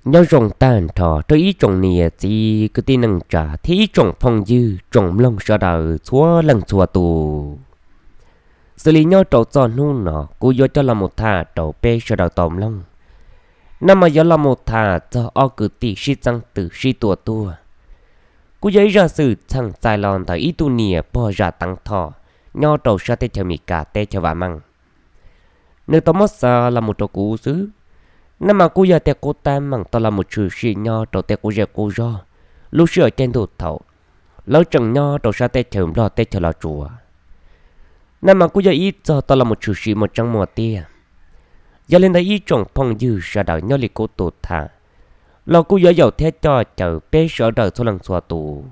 Nyob zoo tag nrho rau ib tsoom niam txiv kwv tij neej tsa thiab ib tsoom phooj ywg tsoom mloog sawv daws txhua leej txhua tus. Xws li nyob rau txoj hnub no kuv yuav coj los mus tham rau peb sawv daws tau mloog, no mas yuav los mus tham txog ob kwv tij sib txeeb twm sib tua tuag. Kuj yog ib zaj xwm txheej txais los ntawm ib tug niam pog zam teev thom nyob rau sab teb chaws Amelikas teb chaws vam meej. Nws tau muab xa los mus rau kuv xwb, no mas kuj yog tias kuv tab meeg tau los mus tshwm sim nyob rau tej qub zej qub zog lub sij hawm caij ntuj thaum lawv tseem nyob rau sab teb chaws Nplog teb chaws Los Tsuas. No mas kuj yog ib txog tau los mus tshwm sim muaj tseeb muaj tiag. Yog li ntawd ib tsoom phooj ywg sawv daws nyob li kuv tus tham los kuj yuav yaum thiab coj caw peb sawv daws txhua leej txhua tus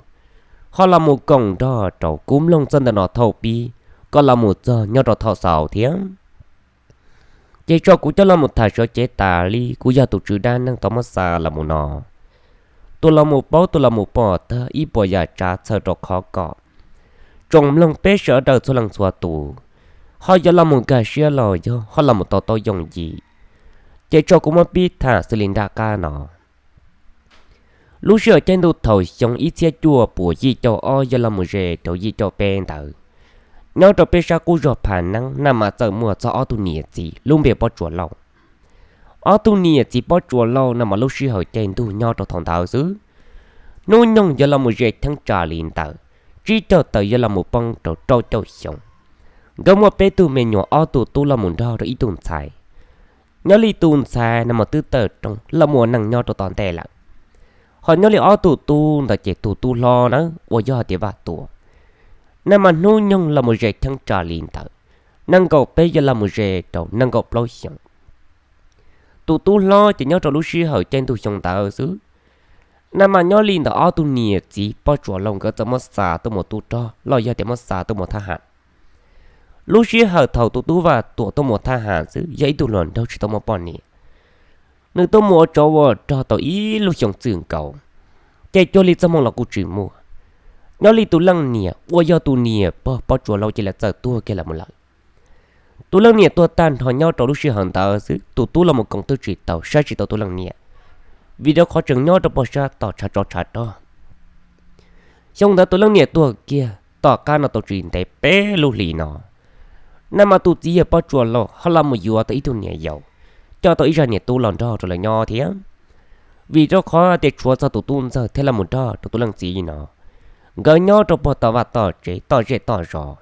ho los mus koom nrog rau kuv mloog txog ntawm no thaum pib kom los mus txog nyob rau thaum xaus thiab. Ces tso kuv coj los mus tham sawv cev tas li kuv yog tus tswv dab neeg tau muab xa los mus no. Tus los mus paub tus los mus pom tag ib puas yam tsav txhawm rau qhov kom tsoom mloog peb sawv daws txhua leej txhua tus ho yuav los mus nkag siab los yog ho los mus tau taub yooj yim. Ces tso kuv muab pib tham xws li nram qab no. Lub sij hawm caij ntuj thaum xyoo ib txhiab cuaj puas yim caum ob yuav los mus ze rau yim caum peb ntawd, nyob rau peb sab qub zog Phas Neeb no mas txawm muaj txog ob tug niam txiv lub npe Pob Tsuas Lauj. Ob tug niam txiv Pob Tsuas Lauj no mas lub sij hawm caij ntuj nyob rau thaum ntawd xwb, hnub nyoog yuav los mus ze cheeb tsam li ntawm tsib caug tawm yuav los mus poob rau rau caum xyoo. Nkawd muaj peb tug me nyuam, ob tug tub los mus nrog rau ib tug ntxhais. Nyob li tus ntxhais no mas twb tawm rooj los mus ua neej nyob rau tom ntej lawm. Ho nyob li ob tug tub ntawd ces tus tub hlob na uas yog hais tias Vaj Tuam, no mas hnub nyoog los mus ze cheeb tsam li ntawm nees nkaum peb yuav los mus ze rau nees nkaum plaub xyoos. Tus tub hlob ces nyob rau lub sij hawm caij ntuj xyoo ntawd xwb, no mas nyob li ntawm ob tug niam txiv Pob Tsuas Lauj nkawd txawm muab xa tuaj mus tub rog los yog tias muab xa tuaj mus thab ham. Lub sij hawm thaum tus tub Vaj Tuam tuaj mus thab ham xwb yog ib tug hluas nraug tsis tau muaj poj niam. Nws tuaj mus ua tsov ua rog tau ib lub xyoo txwm nkaus, ces cuag li txoj hmoo los kuj tsis muaj. Nyob li tus leej niam uas yog tus niam pog Pob Tsuas Lauj ces lawv txawm tuag kiag los mus lawm. Tus leej niam tuag tag nrho nyob rau lub sij hawm ntawd xwb, tus tub los mus koom twb tsis tau, saib tsis tau tus leej niam, vim rau qhov tseem nyob rau pog sab tom tshav tsov tshav rog. Xyoo ntawd tus leej niam tuag kiag tom qab no tau tsis ntev peb lub hlis no, no mas tus txiv yawg Pob Tsuas Lauj ho los mus yuav tau ib tug niam yau, coj tau ib zaj niam tub los nrog rau lawv nyob thiab. Vim rau qhov tias tshuav txog tus tub ntxawg thiab los mus nrog rau tus leej txiv no, nkawd nyob rau puag tom vaj tom tsev tom zej tom zos.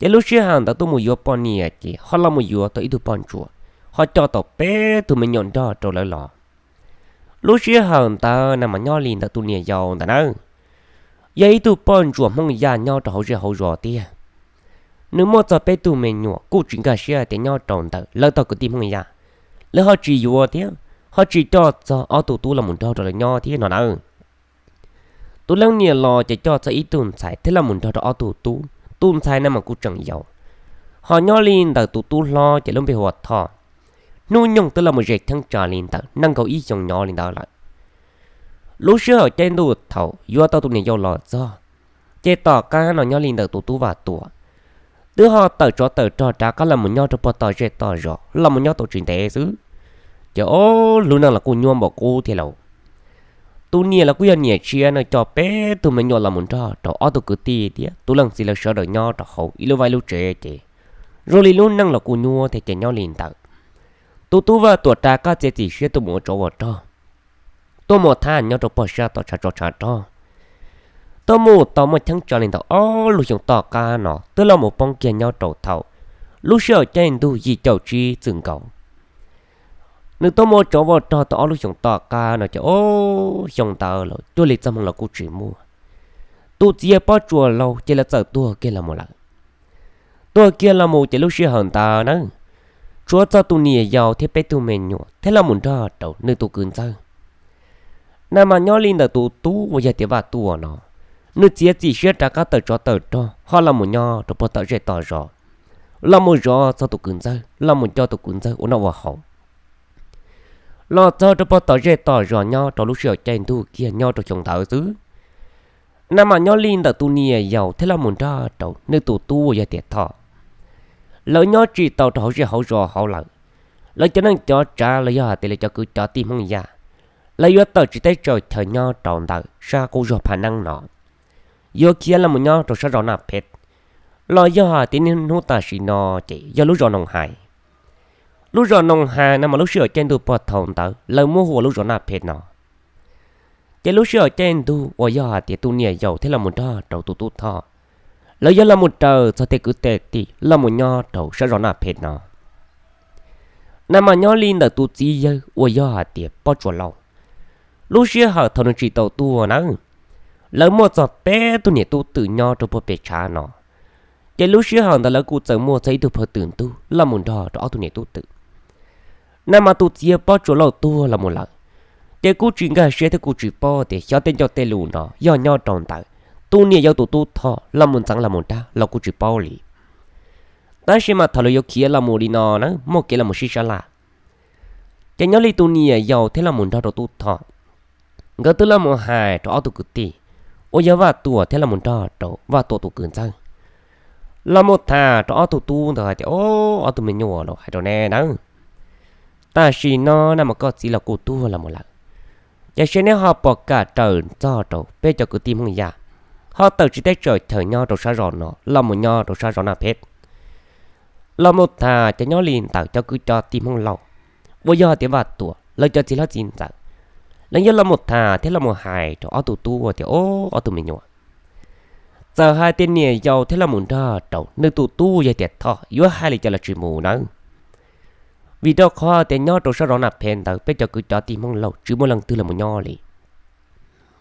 Ces lub sij hawm ntawd tuaj mus yuav poj niam ces ho los mus yuav tau ib tug poj ntsuam, ho coj tau peb tug me nyuam nrog rau lawv los. Lub sij hawm ntawd no mas nyob li ntawm tus niam yau ntawd na, yog ib tug poj ntsuam Hmoob Yaj nyob rau hauv zej hauv zos tiag. Nws muaj txog peb tug me nyuam kuj tsis nkag siab tias nyob rau ntawm lawv tog kwv tij Hmoob Yaj, lawv ho tsis yuav thiab, ho tsis coj txog ob tug tub los mus nrog rau lawv nyob thiab no na. Tus leej niam los ces coj txog ib tug ntxhais thiab los mus nrog rau ob tug tub. Tus ntxhais no mas kuj tseem yau, ho nyob li ntawm tus tub hlob ces lub npe hu ua Thoj. Hnub nyoog twb los mus ze cheeb tsam li ntawm nees nkaum ib xyoos nyob li ntawd lawm. Lub sij hawm caij ntuj thaum yuav tau tus niam yau los txog, ces tom qab no nyob li ntawm tus tub Vaj Tuam twb ho tawm tsov tawm rog rov qab los mus nyob rau puag tom zej tom zos los mus nyob tau tsis ntev xwb, ces ob lub neej los kuj nyuaj npaum qub thiab lauj. Tus niam los kuj yog niam tshiab no coj peb tug me nyuam los mus nrog rau ob tug kwv tij thiab tus leej txiv lawv sawv daws nyob rau hauv ib lub vaj ib lub tsev ces zoo li lub neej los kuj nyuaj thiab ces nyob li ntawd. Tus tub Vaj Tuam rov qab txiav txim siab tuaj mus ua tsov ua rog, tuaj mus thab nyob rau puag sab tom tshav tsov tshav rog. Tuaj mus tau muaj cheeb tsam li ntawm ob lub xyoos tom qab no twb los mus poob kiag nyob rau thaum lub sij hawm caij ntuj yim caum tsib txwm nkaus. Nws tuaj mus ua tsov ua rog tau ob lub xyoos tom qab no ces ob xyoo ntawd los cuag li txoj hmoo los kuj tsis muaj. Tus txiv yawg Pob Tsuas Lauj ces lawv txawm tuag kiag los mus lawm. Tuag kiag los mus ces lub sij hawm ntawd na, tshuav txog tus niam yau thiab peb tug me nyuam thiab los mus nrog rau nws tus kwv ntxawg. No mas nyob li ntawm tus tub uas yog tias Vaj Tuam no, nws txiav txim siab rov qab tawm tsov tawm rog ho los mus nyob rau puag tom zej tom zos, los mus zov txog tus kwv ntxawg, los mus coj tus kwv ntxawg ua noj ua haus. Los txog rau puag tom zej tom zos nyob rau lub sij hawm caij ntuj kiag nyob rau xyoo ntawd xwb, no mas nyob li ntawm tus niam yau thiab los mus nrog rau nws tus tub uas yog tias Thoj, lawv nyob tsis tau rau hauv zej hauv zos hauv lawm. Lawv cov neej cov tsav los yog hais tias lawv cov kwv cov tij Hmoob Yaj, lawv yuav tawm tsiv teb tsaws chaw nyob rau ntawm sab qub zog Phaj Neeb no, yuav khiav los mus nyob rau sab zos Naj Phem, los yog hais tias niaj hnub tam sim no ces yog lub zos Noo Hais. Lub zos Noo Hais no mas lub sij hawm caij ntuj pog thaum ntawd lawv muab hu ua lub zos Naj Phem no. Ces lub sij hawm caij ntuj uas yog hais tias tus niam yau thiab los mus nrog rau tus tub Thoj, lawv yog los mus raws txog tej kwv tej tij los mus nyob rau sab zos Naj Phem no. Nag mas nyob li ntawm tus txiv yawg uas yog hais tias Pob Tsuas Lauj, lub sij hawm thaum nws tsis tau tuag nawb, lawv muaj txog peb tug niam tub twm nyob rau puag pem tshav no. Ces lub sij hawm ntawd lawv kuj txawm muaj txog ib tug phaw twm ntug los mus nrog rau ob tug niam tub twm. Nag mas tus txiv yawg Pob Tsuas Lauj tuag los mus lawm, ces kuj tsis nkag siab thiab kuj tsis paub tias xyov tej ncauj tej lus no yog nyob rau ntawm tus niam yau tus tub Thoj los mus ntxeev los mus dag los kuj tsis paub li. Tab sis mas thaum lawv yuav khiav los mus li no na, muaj kev los mus sib sab laj, ces nyob li tus niam yau thiab los mus nrog rau tub Thoj, nkawd twb los mus hais rau ob tug kwv tij uas yog Vaj Tuam thiab los mus nrog rau Vaj Tuam tus kwv ntxawg, los mus tham rau ob tug tub ntawd hais tias, O, ob tug me nyuam los hais rau neb nawb, tam sim no nag mas koj txiv los kuj tuag los mus lawm, ces seb neb ho puas kam raws txog rau peb cov kwv tij Hmoob Yaj, ho tawm tsiv teb tsaws chaw nyob rau sab zos no los mus nyob rau sab zos Naj Phem. Los mus tham ces nyob li ntawm cov kwv cov tij Hmoob Lauj uas yog hais tias Vaj Tuam lawv cov txiv hlob txiv ntxawm, lawv yog los mus tham thiab los mus hais rau ob tug tub tias, O, ob tug me nyuam, txawm hais tias niam yau thiab los mus nrog rau nws tus tub yog tias Thoj yuav hais li cas los tsis mus nawb, vim rau qhov tias nyob rau sab zos Naj Phem ntawd peb cov kwv cov tij Hmoob Lauj tsis muaj leej twg los mus nyob li.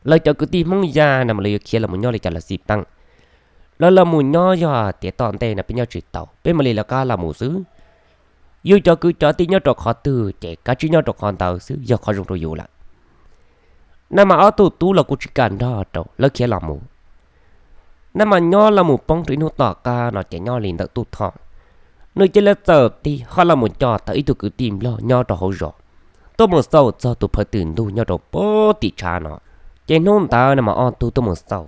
Lawv cov kwv tij Hmoob Yaj no mas lawv yuav khiav los mus nyob li cas los xij peem, lawv los mus nyob yog tias tom ntej no peb nyob tsis tau peb mam li lawv qab los mus xwb. Yus cov kwv cov tij nyob rau qhov twg ces kav tsij nyob rau qhov ntawd xwb yog qhov zoo rau yus lawm. Nag mas ob tug tub los kuj tsis kam nrog rau lawv khiav los mus. Nag mas nyob los mus poob rau ib hnub tom qab no ces nyob li ntawm tub Thoj, nws cia li txawm tig ho los mus coj tau ib tug kwv tij Nplog nyob rau hauv zos tuaj mus xauj txog tus phaw twm ntug nyob rau puag tim tshav no. Ces hnub ntawd nag mas ob tug tuaj mus xauj,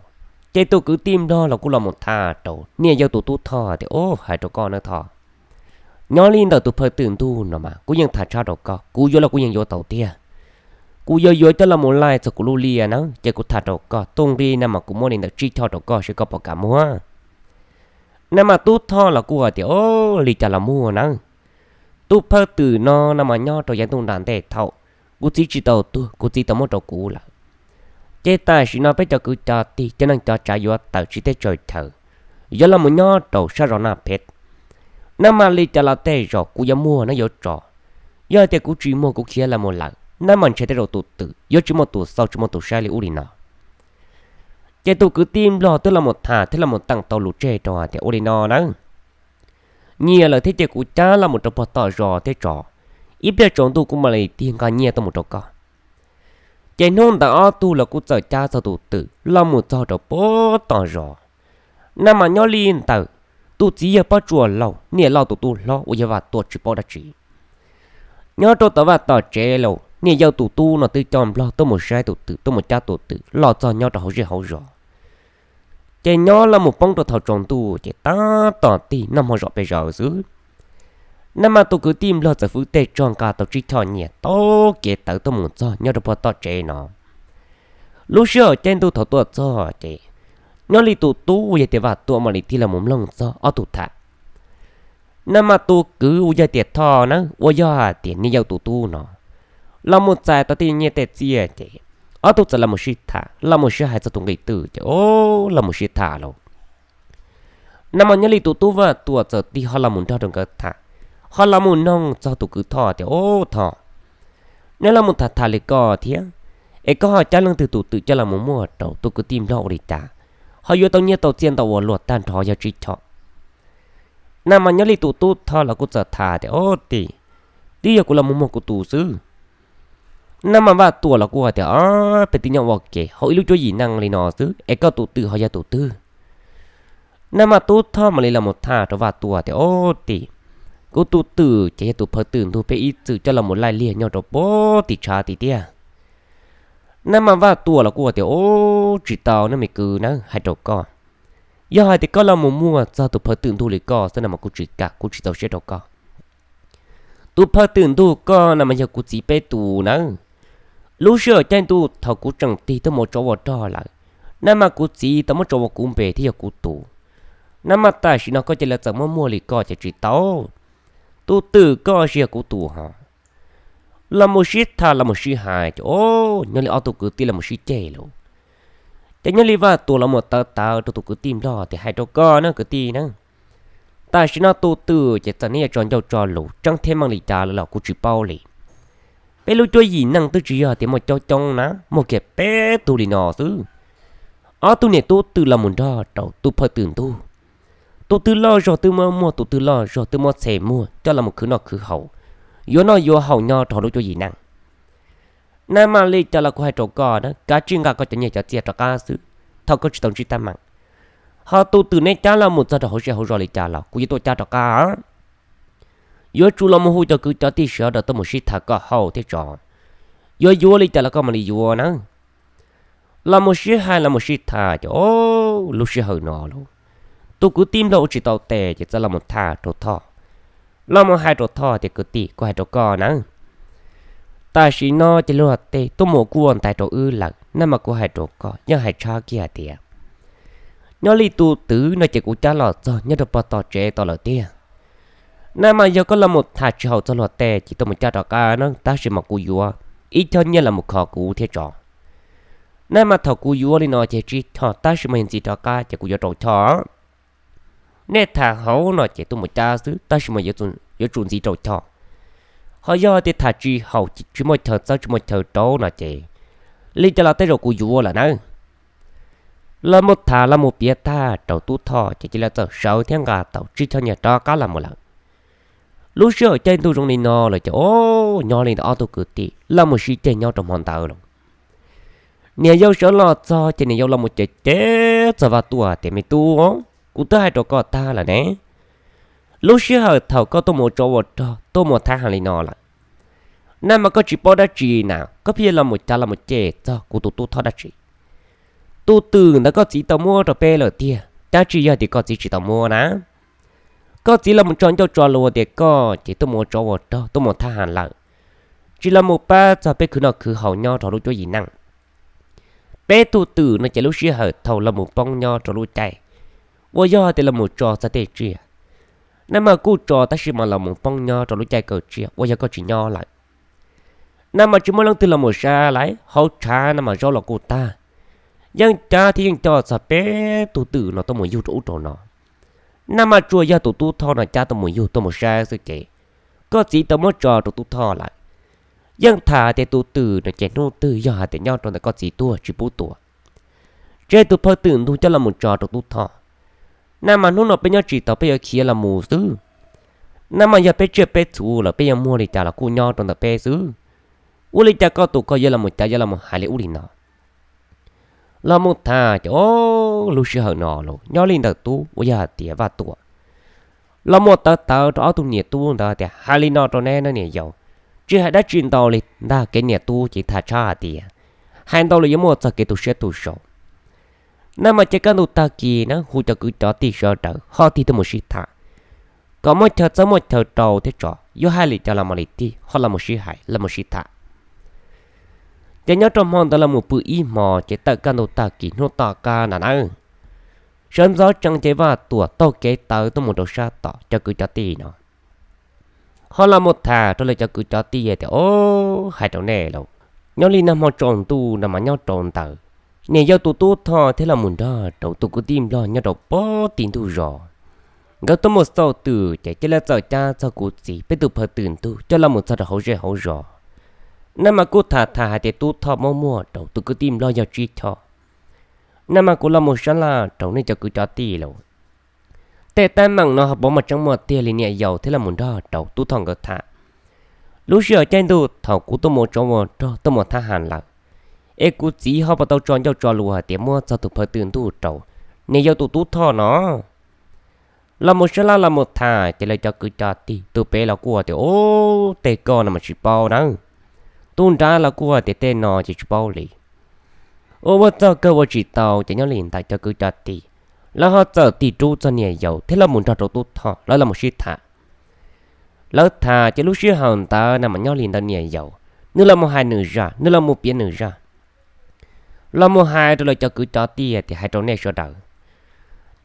ces tus kwv tij Nplog los kuj los mus tham rau niam yau tus tub Thoj tias, O, hais rau koj nawb Thoj, nyob li ntawm tus phaw twm ntug no mas kuv yeej tham tshaj rau koj, kuv yuav los kuv yeej yuav tau tiag. Kuv yuav yuav coj los mus laij txog kuv lub liaj nawb, ces kuv tham rau koj, tus nqi nag mas kuv muab li ntawm tsib choj rau koj seb koj puas kam muag. Nag mas tub Thoj los kuj hais tias, O, li cas los muag nawb. Tus phaw twm no nag mas nyob rau yav ntuj nram ntej thaum kuv txiv tsis tau tuag kuv txiv tau muab rau kuv lawm. Ces tam sim no peb cov kwv cov tij cov neej cov tsav yuav tawm tsiv teb tsaws chaw, yuav los mus nyob rau sab zos Naj Phem. Nag mas li cas los tej zaum kuv yuav muag nab yuav tso. Yog hais tias kuv tsis muag kuv khiav los mus lawm nab mas ntshe tej zaum tus twm yuav tsis muaj tus xauj tsis muaj tus saib li ub li no. Ces tus kwv tij Nplog twb los mus tham thiab los mus teem tau lus tseg rau hais tias, Ua li no nawb, nyias lawm thiab ces kuv cab los mus rau puag tom zos thiab tso, ib pliag tsaus ntuj kuv mam li tig nqa nyiaj tuaj mus rau koj. Ces hnub ntawd ob tug los kuj txawm cab txog tus twm los mus txog rau puag tom zos. Nag mas nyob li ntawm tus txiv yawg Pob Tsuas Lauj niam loj tus tub hlob uas yog Vaj Tuam tsis paub dab tsi. Nyob rau tom vaj tom tsev los niam yau tus tub no twb coj Nplog tuaj mus saib tus twm tuaj mus cab tus twm los txog nyob rau hauv zej hauv zos. Ces nyob los mus poob rau thaum tsaus ntuj ces tab tom tig noj hmo zom pes zaws xwb. Nag mas tus kwv tij Nplog txawm fwv tej tsog nqa tau tsib choj nyiaj taug kev tawm tuaj mus txog nyob rau puag tom tsev no. Lub sij hawm caij ntuj thaum tuaj txog ces nyob li tus tub uas yog tias Vaj Tuam mam li tig los mus mloog txog ob tug tham. Nag mas tus kwv uas yog tias Thoj na uas yog hais tias niam yau tus tub no los mus txais tau tej nyiaj tej txiaj ces ob tug txawm los mus sib tham los mus sib hais txog tus nqi twg ces o los mus sib tham lauj. Nag mas nyob li tus tub Vaj Tuam txawm tig ho los mus nrog rau nkawd tham, ho los mus noog txog tus kwv Thoj tias, Ob Thoj, neb los mus tham tham li ko thiab es koj ho cab leej twg tus twm coj los mus muag rau tus kwv tij Nplog ua li cas, ho yuav tau nyiaj tau txiaj ntau ua luaj tag nrho yog tsib choj. Nag mas nyob li tus tub Thoj los kuj txawm tham tias, Ob tij, twb yog kuv los mus muag kuv tus xwb. Nag mas Vaj Tuam los kuj hais tias, Ob, peb twb nyob ua ke hauv ib lub cuab yim neej li no xwb es koj tus twm ho yog tus twg? Nag mas tub Thoj mam li los mus tham rau Vaj Tuam tias, Ob tij, kuv tus twm ces yog tus phaw twm ntug peb ib txwm coj los mus laij liag nyob rau puag tim tshav tim tiag. Nag mas Vaj Tuam los kuj hais tias, Ob, tsis tau nawb me kwv nawb, hais rau koj, yog hais tias koj los mus muag txog tus phaw twm ntug li koj xwb no mas kuv tsis kam, kuv tsis txaus siab rau koj. Tus phaw twm ntug koj no mas yog kuv txiv peb tus nawb. Lub sij hawm caij ntuj thaum kuv tseem tig tuaj mus ua tsov ua rog lawm, naj mas kuv txiv tau muab tsov ua kuv npe thiab yog kuv tus. Naj mas tam sim no koj cia li txawm muab muag li koj ces tsis tau. Tus twm koj sis yog kuv tus ho. Los mus sib tham los mus sib hais ces o, nyob li ob tug kwv tij los mus sib ceg lawm. Ces nyob li Vaj Tuam los mus tawv tawv rau tus kwv tij Nplog tias hais rau koj na kwv tij na, tam sim no tus twm ces txawm neb yuav tso ncauj tso lus tseeb thiab meej li cas los kuv tsis paub li. Peb lub cuab yim neej twb tsis yog tias muaj coob coob na, muaj kiag peb tug li no xwb. Ob tug niam tub twm los mus nrog rau tus phawj twm ntug. Tus twg loj zog twb muab muag, tus twg loj zog twb muab txhe muag coj los mus khwv noj khwv haus, yuav noj yuav haus nyob rau hauv lub cuab yim neej. Naj mas li cas los kuv hais rau koj na, kav tsij nqa koj cov nyiaj cov txiaj rov qab xwb, thaum koj tsis tau ntsib teeb meem. Ho tus twm neb cab los mus txog rau hauv zej hauv zos li cas los kuv yuav tuaj cab rov qab. Yuav tsum los mus hu cov kwv cov tij sawv daws tuaj mus sib tham kom haum thiab tso. Yuav yuav li cas los koj mam li yuav na. Los mus sib hais los mus sib tham ces o, lub sij hawm no lauj, tus kwv tij Nplog ua tsis tau tes ces txawm los mus tham rau Thoj. Los mus hais rau Thoj tias kwv tij, kuv hais rau koj na, tam sim no ces luag tej tuaj mus kuaj ntais rau wb lawm, naj mas kuv hais rau koj yeej hais tshab kiag tias nyob li tus twm no ces kuv cab los txog nyob rau pog tom tsev tau lawm tiag. Naj mas yog koj los mus tham tsis haum txog luag tej ces tuaj mus cab rov qab na, tab sis mas kuv yuav ib choj nyiaj los mus kho kuv thiab tso. Naj mas thaum kuv yuav li no ces tsib choj, tab sis mas yog ntxiv rov qab ces kuv yuav rau choj. Nej tham hauv no ces tuaj mus cab xwb, tab sis mas yuav tsum ntxiv rau choj. Ho yog tias tham tsis haum, tsis muaj chaw txawb tsis muaj chaw rau no ces li cas los tej zaum kuv yuav lawm na. Los mus tham los mus piav tag rau tub Thoj ces cia li txawm sawv thiab nqa tau tsib choj nyiaj rov qab los mus lawm. Lub sij hawm caij ntuj zoo li no lawm ces o, nyob li ntawd ob tug kwv tij los mus sib ceg nyob rau hmo ntawd lawm. Niam yau sawv los txog ces niam yau los mus cev cev txog Vaj Tuam tias me tub, kuv twb hais rau koj tag lawm ne, lub sij hawm thaum koj tuaj mus ua tsov ua rog tuaj mus thab ham li no lawm, naj mas koj tsis paub dab tsi na, koj pheej los mus cav los mus cem txog kuv tus tub Thoj dab tsi? Tus twm ntawd koj txiv tau muab rau peb lawm tiag, dab tsi yog tias koj txiv tsis tau muab na? Koj txiv los mus tso ncauj tso lus tias koj ces tuaj mus ua tsov ua rog tuaj mus thab ham lawm, tsis los mus pab txog peb khwv noj khwv haus nyob rau lub cuab yim neej. Peb tug twm no ces lub sij hawm thaum los mus poob nyob rau lub caij uas yog tias los mus tso txog tej tsiaj, naj mas kuj tso tab sis mas los mus poob nyob rau lub caij kaw tsiaj uas yog koj tsis nyob lawm. Naj mas tsis muaj leej twg los mus saib lawm, hauv tshav naj mas zaub los kuj tag, yeej cab thiab yeej coj txog peb tug twm no tuaj mus yug rau ub rau no. Naj mas tsuas yog tus tub Thoj no cab tuaj mus yug tuaj mus saib xwb ces koj txiv tau muab tso rau tub Thoj lawm. Yeej tham tias tus twm no ces hnub twg yog hais tias nyob rau ntawm koj txiv tuag tsis pub tua, tseg tus phawj twm ntug coj los mus tso rau tub Thoj. Naj mas hnub no peb nyob tsis tau, peb yuav khiav los mus xwb. Naj mas yog peb tsiaj peb txhu lawm peb yuav muag li cas los kuj nyob rau ntawm peb xwb. Ua li cas koj tus koj yuav los mus cav yuav los mus hais li ub li no? Los mus tham ces o, lub sij hawm no los nyob li ntawm tub uas yog hais tias Vaj Tuam los mus tawv tawv rau ob tug niam tub ntawd tias hais li no rau neb na niam yau, tsis hais dab tsi ntau li ntag, kev niam tub ces tham tshaj hais tias hais ntau los yuav muaj txog kev tu siab tu sau. Naj mas ces kaj ntug tag kis na hu cov kwv cov tij sawv daws ho tig tuaj mus sib tham kom muaj chaw txawb muaj chaw rau thiab tso, yuav hais li cas los mam li tig ho los mus sib hais los mus sib tham. Ces nyob rau hmo ntawd los mus pw ib hmo ces tawm kaj ntug tag kis hnub tom qab na nawb, sawv ntxov tsees ces Vaj Tuam taug kev tawv tuaj mus rau sab tom cov kwv cov tij no ho los mus tham rau lawv cov kwv cov tij tias o, hais rau nej lauj, nyob li nag hmo tsaus ntuj no mas nyob rau ntawm niam yau tus tub Thoj thiab los mus nrog rau tus kwv tij Nplog nyob rau pem tim ntug zos, nkawd tuaj mus xauj twm ces cia li txawm cab txog kuv txiv peb tus phawj twm ntug coj los mus txog rau hauv zej hauv zos. Naj mas kuj tham tham hais tias tub Thoj muab muag rau tus kwv tij Nplog yog tsib choj. Naj mas kuv los mus sab laj rau nej cov kwv cov tij lauj, tej teeb meem no ho puas muaj tseeb muaj tiag li niam yau thiab los mus nrog rau tub Thoj nkawd tham. Lub sij hawm caij ntuj thaum kuv tuaj mus tsov ua rog tuaj mus thab ham lawm, es kuv txiv ho puas tau tso ncauj tso lus hais tias muab txog tus phawj twm ntug rau niam yau tus tub Thoj no? Los mus sab laj los mus tham ces lawv cov kwv cov tij tus pem los kuj tias o, tej koj no mas tsis paub nawb, tus nrad los kuj tias tej no ces tsis paub li. Ua ua txog kawg ua tsis tau ces nyob li ntawd cov kwv cov tij lawv ho txawm tig rub txog niam yau thiab los mus nrog rau tub Thoj lawv los mus sib tham. Lawv tham ces lub sij hawm ntawd na mas nyob li ntawd niam yau nws los mus hais nws zaj, nws los mus piav nws zaj, los mus hais rau lawv cov kwv cov tij tias hais rau nej sawv daws,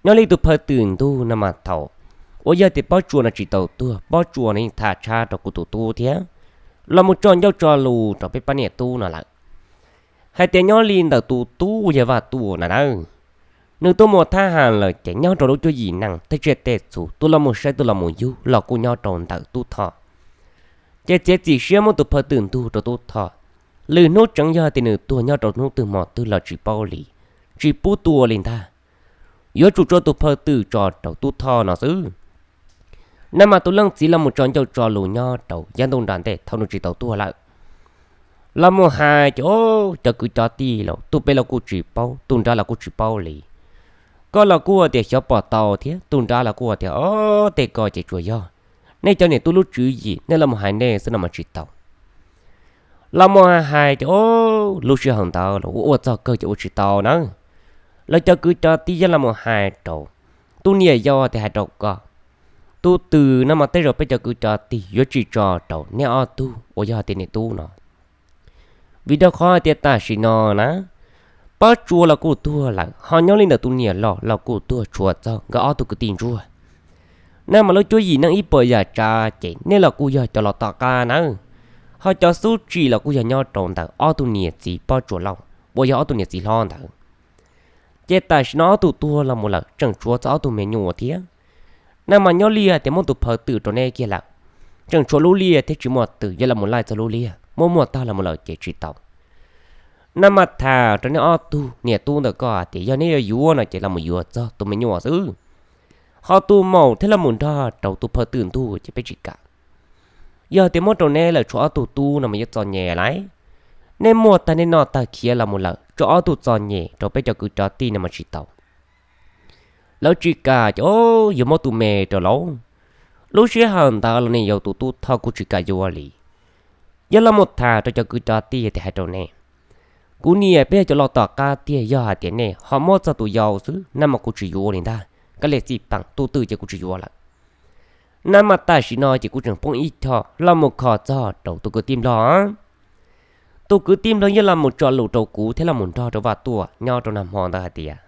nyob li tus phaw twm ntug no mas thaum uas yog tias Pob Tsuas no tsis tau tuag, Pob Tsuas no yeej tham tshaj rau kuv tus tub thiab los mus tso ncauj tso lus rau peb pab niam tub no lawm, hais tias nyob li ntawm tus tub uas yog Vaj Tuam na nawb, nws tuaj mus thab ham lawm ces nyob rau lub cuab yim neej tej tsiaj tej txhu tuaj los mus saib tuaj los mus yug los kuj nyob rau ntawm Tub Thoj. Ces txiav txim siab muab tus phaw twm ntug rau Tub Thoj, lwm hnub tseev yog tias nws tuag nyob rau hnub twg hmo twg los tsis paub li, tsis pub tua li ntag, yuav tsum tso tus phaw twm tso rau Tub Thoj no xwb. Na mas tus leej txiv los mus tso ncauj tso lus nyob rau yav ntuj nra ntej thaum nws tsis tau tuag lawm, los mus hais ces o, cov kwv cov tij los tus pem los kuj tsis paub, tus nrad los kuj tsis paub li. Koj los kuj tias xyov pom tau thiab, tus nrad los kuj tias o, tej ko ces tsuas yog nej cov niam tub lub tswv yim nej los mus hais nej xwb no mas tsis tau. Los mus hais hais ces o, lub sij hawm ntawd los ua ua txog kawg ces ua tsis tau na. Lawv cov kwv cov tij yog los mus hais rau tus niam yau tias hais rau koj, tus twm no mas tej zaum peb cov kwv cov tij yuav tsis tso rau nej ob tug uas yog hais tias niam tub no. Vim rau qhov hais tias tam sim no na, Pob Tsuas los kuj tuag lawm, ho nyob li ntawm tus niam laus los kuj tuag tshuav txog nkawd ob tug kwv tij ntsuag. Na mas lub cuab yim neej ib puas yam tsav ces nej los kuj yog cov los tom qab nawb, ho cov xub tsim los kuj yog nyob rau ntawm ob tug niam txiv Pob Tsuas Lauj uas yog ob tug niam txiv hlob ntawd. Ces tam sim no ob tug tuag los mus lawm tseem tshuav txog ob tug me nyuam thiab. Na mas nyob li hais tias muab tus phaw twm rau nej kiag lawm, tseem tshuav lub liaj thiab tsis muaj twm yuav los mus laij txog lub liaj, muab muag tag los mus lawm ces tsis tau. Na mas tham rau nej ob tug niam tub ntawm koj hais tias yog neb yuav yuav no ces los mus yuav txog tus me nyuam xwb, ho tus maum thiab los mus nrog rau tus phaw twm ntug ces peb tsis kam. Yog tias muab rau neb lawm tshuav ob tug tub no mas yuav txom nyem lawm. Nej muag tag nej noj tag khiav los mus lawm tso ob tug txom nyem rau peb cov kwv cov tij no mas tsis tau. Lawv tsis kam ces o, yuav muab tus me rau lauj. Lub sij hawm ntawd los niam yau tus Tub Thoj kuj tsis kam yuav li. Yog los mus tham rau cov kwv cov tij tias hais rau nej, kuv niam peb yog cov los tom qab tiag, yog hais tias nej ho muab txog tus yau xwb na mas kuv tsis yuav li ntag, kab liam txij peem tus twm ces kuv tsis yuav lawm. Na mas tam sim no ces kuv tseem poob ib choj los mus kho txog rau tus kwv tij Nplog. Tus kwv tij Nplog yeej los mus tso lus rau kuv thiab los mus nrog rau Vaj Tuam nyob rau nag hmo ntawd hais tias,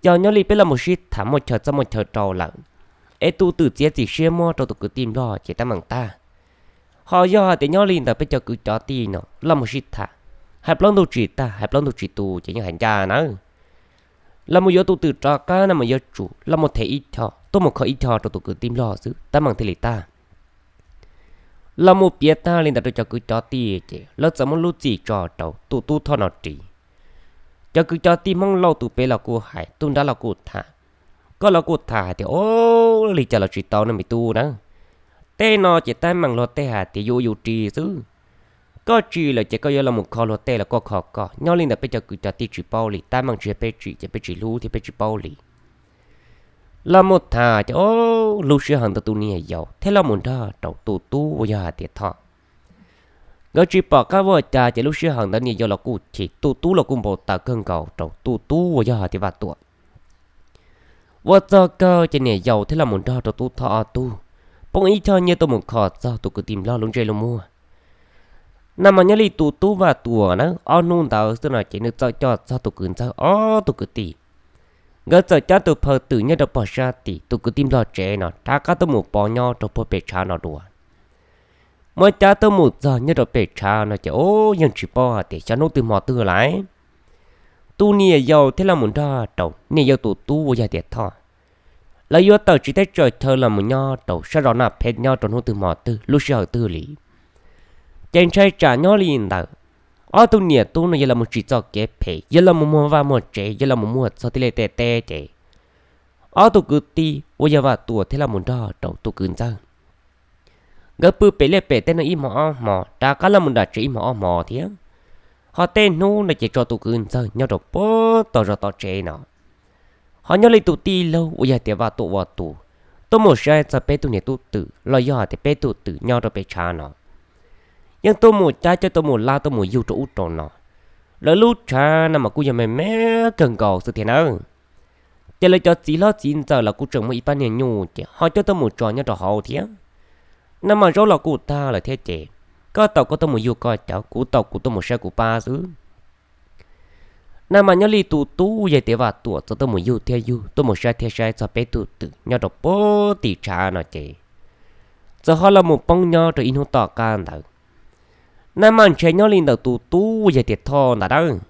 yog nyob li peb los mus sib tham muaj chaw txoj muaj chaw rau lawm, es tus twm txiav txim siab muab rau tus kwv tij Nplog ces teeb meem tag. Ho yog hais tias nyob li ntawd peb cov kwv cov tij no los mus sib tham, hais plaub ntug tsis tag hais plaub ntug tsis tu ces yeej hais ncaj nawb. Los mus yuav tus twm rov qab no mas yuav tsum los mus them ib choj, tuaj mus kho ib choj rau tus kwv tij Nplog xwb teeb meem thiaj li tag. Los mus piav tag li ntawd rau cov kwv cov tij ces lawv txawm muab lub txim tso rau tus Tub Thoj no ris. Cov kwv cov tij Hmoob Lauj tus pem los kuj hais, tus nrad los kuj tham, koj los kuj tham hais tias o, li cas los tsis tau no me tub na. Tej no ces teeb meem luag tej hais tias yuav ua yus ris xwb. Koj tsis lawm ces koj yuav los mus kho luag tej los koj kho koj, nyob li ntawd peb cov kwv cov tij tsis paub li, teeb meem tsis yog peb tsim ces peb tsis hlub thiab peb tsis paub li. Los mus tham ces o, lub sij hawm ntawd tus niam yau thiab los mus nrog rau tus tub uas yog hais tias Thoj. Nkawd tsis pom qab ua cas ces lub sij hawm ntawd niam yau los kuj chim, tus tub los kuj npau taws kawg nkaus rau tus tub uas yog hais tias Vaj Tuam. Ua txog kawg ces niam yau thiab los mus nrog rau tub Thoj ob tug poob ib choj nyiaj tuaj mus kho txog tus kwv tij Nplog lub ntsej lub muag. Na mas nyob li tus tub Vaj Tuam na, ob hnub ntawd xwb no ces nws txawm coj txog tus kwv ntxawg ob tug kwv tij. Nkawd txawm cab tus phaw twm nyob rau pog sab tim tus kwv tij Nplog tsev no rov qab tuaj mus pov nyob rau puag pem tshav no dua. Muab cab tuaj mus txog nyob rau pem tshav no ces o, yeej tsis paub hais tias xyov hnub twg hmo twg lawm. Tus niam yau thiab los mus nrog rau niam yau tus tub uas yog tias Thoj, lawv yuav tawm tsiv teb tsaws chaw los mus nyob rau sab zos Naj Phem nyob rau hnub twg hmo twg lub sij hawm twg li. Ces ntshai tsam nyob li ntawd, ob tug niam tub no yuav los mus tsim txoj kev phem, yuav los mus muag vaj muag tsev, yuav los mus muag txog tib lej tej teb ces ob tug kwv tij uas yog Vaj Tuam thiab los mus nrog rau tus kwv ntxawg, nkawd pw pem liaj pem teb no ib hmo ob hmo, rov qab los mus nram tsev ib hmo ob hmo thiab. Ho tej hnub no ces tso tus kwv ntxawg nyob rau puag tom zos tom tsev no. Ho nyob li tus tij laug uas yog tias Vaj Tuam ua tus, tuaj mus saib txog peb tug niam tub twm los yog hais tias peb tug twm nyob rau pem tshav no, yeej tuaj mus cab coj tuaj mus lab tuaj mus yug rau ub rau no. Lawv lub tshav no mas kuj yog me me kawg nkaus xwb thiab nawb. Ces lawv cov txiv hlob txiv ntxawm los kuj tseem muaj ib pab niag nyuj ces ho coj tuaj mus tso nyob rau hauv thiab. No mas zaub los kuj tag lawm thiab ces Koj tau koj tuaj mus yug koj cov, kuv tau kuv tuaj mus saib kuv pab xwb. Nag mas nyob li tus tub yog tias Vaj Tuam txawm tuaj mus yug thiab yug, tuaj mus saib thiab saib txog peb tug twm nyob rau puag tim tshav no ces txawm ho los mus poob nyob rau ib hnub tom qab ntawd. Nag mas ntshe nyob li ntawm tus tub yog tias Thoj ntawd nawb,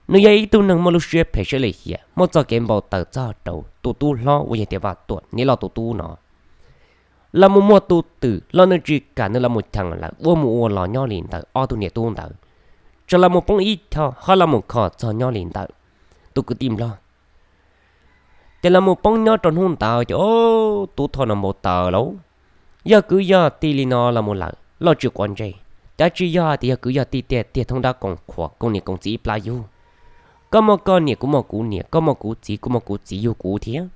nws yog ib tug neeg muaj lub siab phem siab lim hiam, muaj txoj kev npau taws txog rau tus tub hlob uas yog tias Vaj Tuam niam loj tus tub no. Los mus muaj tus twm los nws tsis kam, nws los mus cheem lawm, ua mus ua los nyob li ntawm ob tug niam tub ntawd, txawm los mus poob ib choj ho los mus kho txog nyob li ntawm tus kwv tij Nplog. Ces los mus poob nyob rau hnub ntawd ces o, tub Thoj no npau taws lauj. Yog kwv yog tij li no los mus lawm loj tsis quav ntsej, cas tsis yog tias yog kwv yog tij tiag tiag, thoob dab koom qhuas koom niam koom txiv ib plab yug. Koj muaj koj niam kuv muaj kuv niam, koj muaj kuv txiv kuv muaj kuv txiv yug kuv thiab.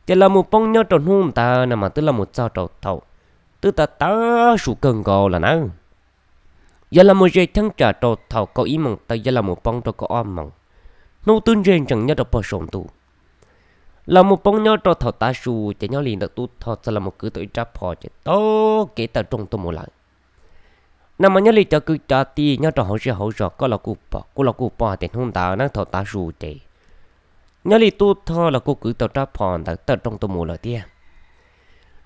Ces los mus poob nyob rau hnub ntawd no mas twb los mus txog rau thaum twb tav tav su kawg nkaus lawm na. Yog los mus ze cheeb tsam rau thaum kaum ib moos tawm yog los mus poob rau kaum ob moos, hnub twb ntseg ntsees nyob rau puag saum ntuj. Los mus poob nyob rau thaum tav su ces nyob li ntawm tub Thoj txawm los mus kwv tau ib rab phom ces taug kev tawm rooj tuaj mus lawm. Nag mas nyob li cov kwv cov tij nyob rau hauv zej hauv zos koj los kuj pom, kuv los kuj pom hais tias hnub ntawd na thaum tav su ces nyob li tub Thoj los kuj kwv tau rab phom ntawd tawm rooj tuaj mus lawm thiab.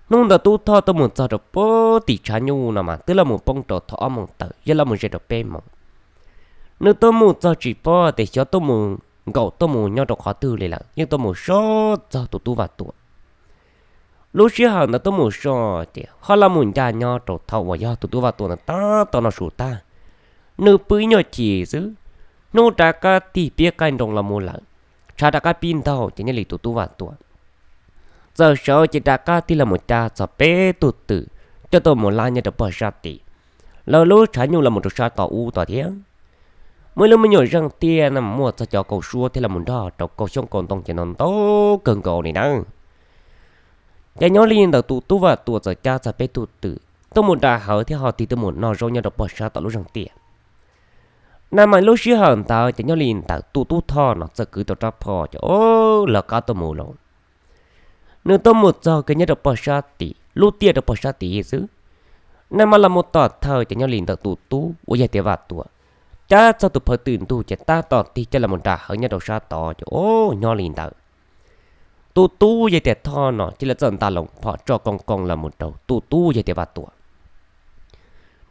Hnub ntawd tub Thoj tuaj mus txog rau puag tim tshav nyuj no mas twb los mus poob rau thaum ob moos tawm yog los mus ze rau peb moos. Nws tuaj mus txog tsis paub tias xyov tuaj mus nkaum tuaj mus nyob rau qhov twg li lawm, yeej tuaj mus so txog tus tub Vaj Tuam. Lub sij hawm ntawd tuaj mus so ces ho los mus ncaj nyob rau thaum uas yog tus tub Vaj Tuam ntawd tab tom noj su tag, nws pw ib nyuag chim xwb, hnub rov qab tig pib qaij nroos los mus lawm, tshav rov qab pib ntaug ces nyob li tus tub Vaj Tuam txawm sawv ces rov qab tig los mus cab txog peb tug twm coj tuaj mus lab nyob rau puag sab tid, lawv lub tshav nyuj los mus rau sab tom ub tod thiab. Muaj ib lub me nyuam zeej tiaj no mas muaj txog cov kaus suab thiab los mus nrog rau kaus xyoob kaus ntoo ces ntau ntau kawg nkaus li nawb. Ces nyob li ntawm tus tub Vaj Tuam txawm cab txog peb tug twm tuaj mus da hawv thiab ho tig tuaj mus noj zaub nyob rau puag sab tom lub zeej tiaj. Nag mas lub sij hawm ntawd ces nyob li ntawm tus tub Thoj no txawm kwv tau rab phom ces o, lawv qab tuaj mus lawm. Nws tuaj mus txog kiag nyob rau puag sab tim lub tiaj rau puag sab tid xwb. Nag mas los mus tom thawj ces nyob li ntawm tus tub uas yog tias Vaj Tuam cab txog tus phawv twm ntug ces tab tom tig coj los mus da hawv nyob rau sab tod ces o, nyob li ntawd tus tub yog tias Thoj no cia li txawm nta loo phom tso koos koos los mus rau tus tub yog tias Vaj Tuam.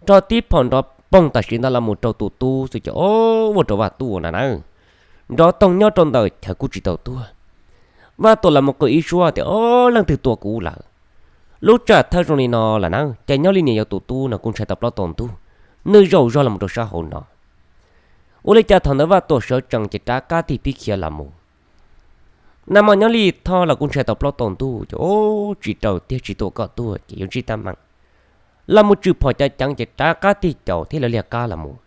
Rho tib phom nrov poog tam sim ntawd los mus rau tus tub xwb ces o, ua rau Vaj Tuam na na nrov toog nyob rau ntawm chaw kuj tsis tau tuag. Vaj Tuam los mus qw ib suab tias o, leej twg tua kuv lawm? Lub tsam thawj zoo li no lawm na ces nyob li niam yau tus tub no kuj ntshai tau plaub tau ntug, nws zaum zog los mus rau sab hauv no. Ua li cas thaum ntawd Vaj Tuam sawv tsees ces rov qab tig pib khiav los mus. Nag mas nyob li Thoj los kuj ntshai tau plaub tau ntug ces o, tsis raws tiag, tsis tua koj tuag ces yuav ntsib teeb meem. Los mus tswm phom cav ceev ces rov qab tig caum thiab lawv liag qab los mus.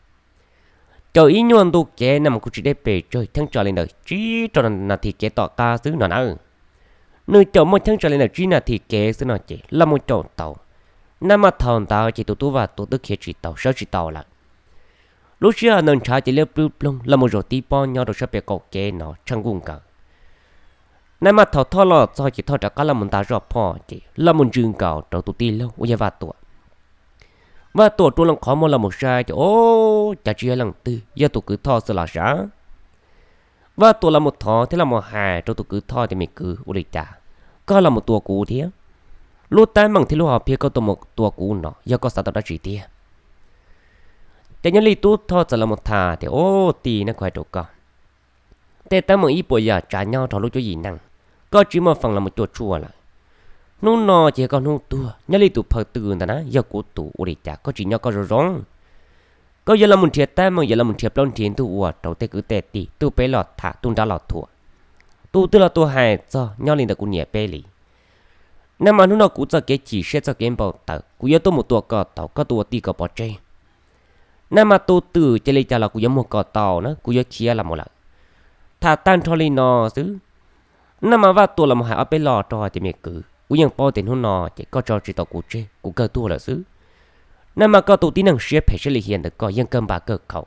Caum ib nyuag ntu kev nag mas kuj tsis deb pes tsawg, cheeb tsam li ntawm tsib rau nas this kev tom qab xwb no na. Nws caum muaj cheeb tsam li ntawm tsib nas this kev xwb no ces los mus caum tau. Nag mas thaum ntawd ces tus tub Vaj Tuam twb khiav tsis tau, sawv tsis tau lawm. Lub sij hawm ntawd ntshav ces liab plub ploog los mus zaum tib pob nyob rau sab pem qaum kev no tsheej nkuj nkaws. Nag mas thaum Thoj los txog ces Thoj rov qab los mus nta zoj phom ces los mus ntsws nkaus rau tus tij laug uas yog Vaj Tuam. Vaj Tuam rua loo qhov muag los mus saib ces o, cas tsis yog leej twg, yog tus kwv Thoj xwb los sav. Vaj Tuam los mus thov thiab los mus hais rau tus kwv Thoj tias me kwv, ua li cas koj los mus tua kuv thiab? Lub teeb meem thiab lub hom phiaj koj tuaj mus tua kuv no yog koj xav tau dab tsi tiag? Ces nyob li tub Thoj txawm los mus tham tias o, tij na, kuv hais rau koj, tej teeb meem ib puas yam tsav nyob rau lub cuab yim neej, koj tsis muaj feem los mus cuaj tshuaj lawm. Hnub no ces yog koj hnub tuag, nyob li tus phawj twm ntawd na yog kuv tus, ua li cas koj tsis nyob koj zoo zoo? Koj yuav los mus nrhiav teeb meem, yuav los mus nrhiav plaub nrhiav ntug ua rau tej kwv tej tij, tus peb los tham, tus nrab los thuam, tus twg los tus hais txog nyob li ntawm kuv niam peb li. Nag mas hnub no kuv txoj kev chim siab txoj kev npau taws, kuv yuav tuaj mus tua koj tau, koj tus ua tij koj pov tseg. Nag mas tus twm cia li cas los kuv yuav muag koj tau na, kuv yuav khiav los mus lawm. Tham tag nrho li no xwb, nag mas Vaj Tuam los mus hais ob peb lo rau tias me kwv, kuv yeej paub tias hnub no ces koj tso tsis tau kuv tseg, kuv kawg tuag lawm xwb. Nag mas koj tus tib neeg siab phem siab lim hiam ntawd koj yeej kawg npam kawg khaum.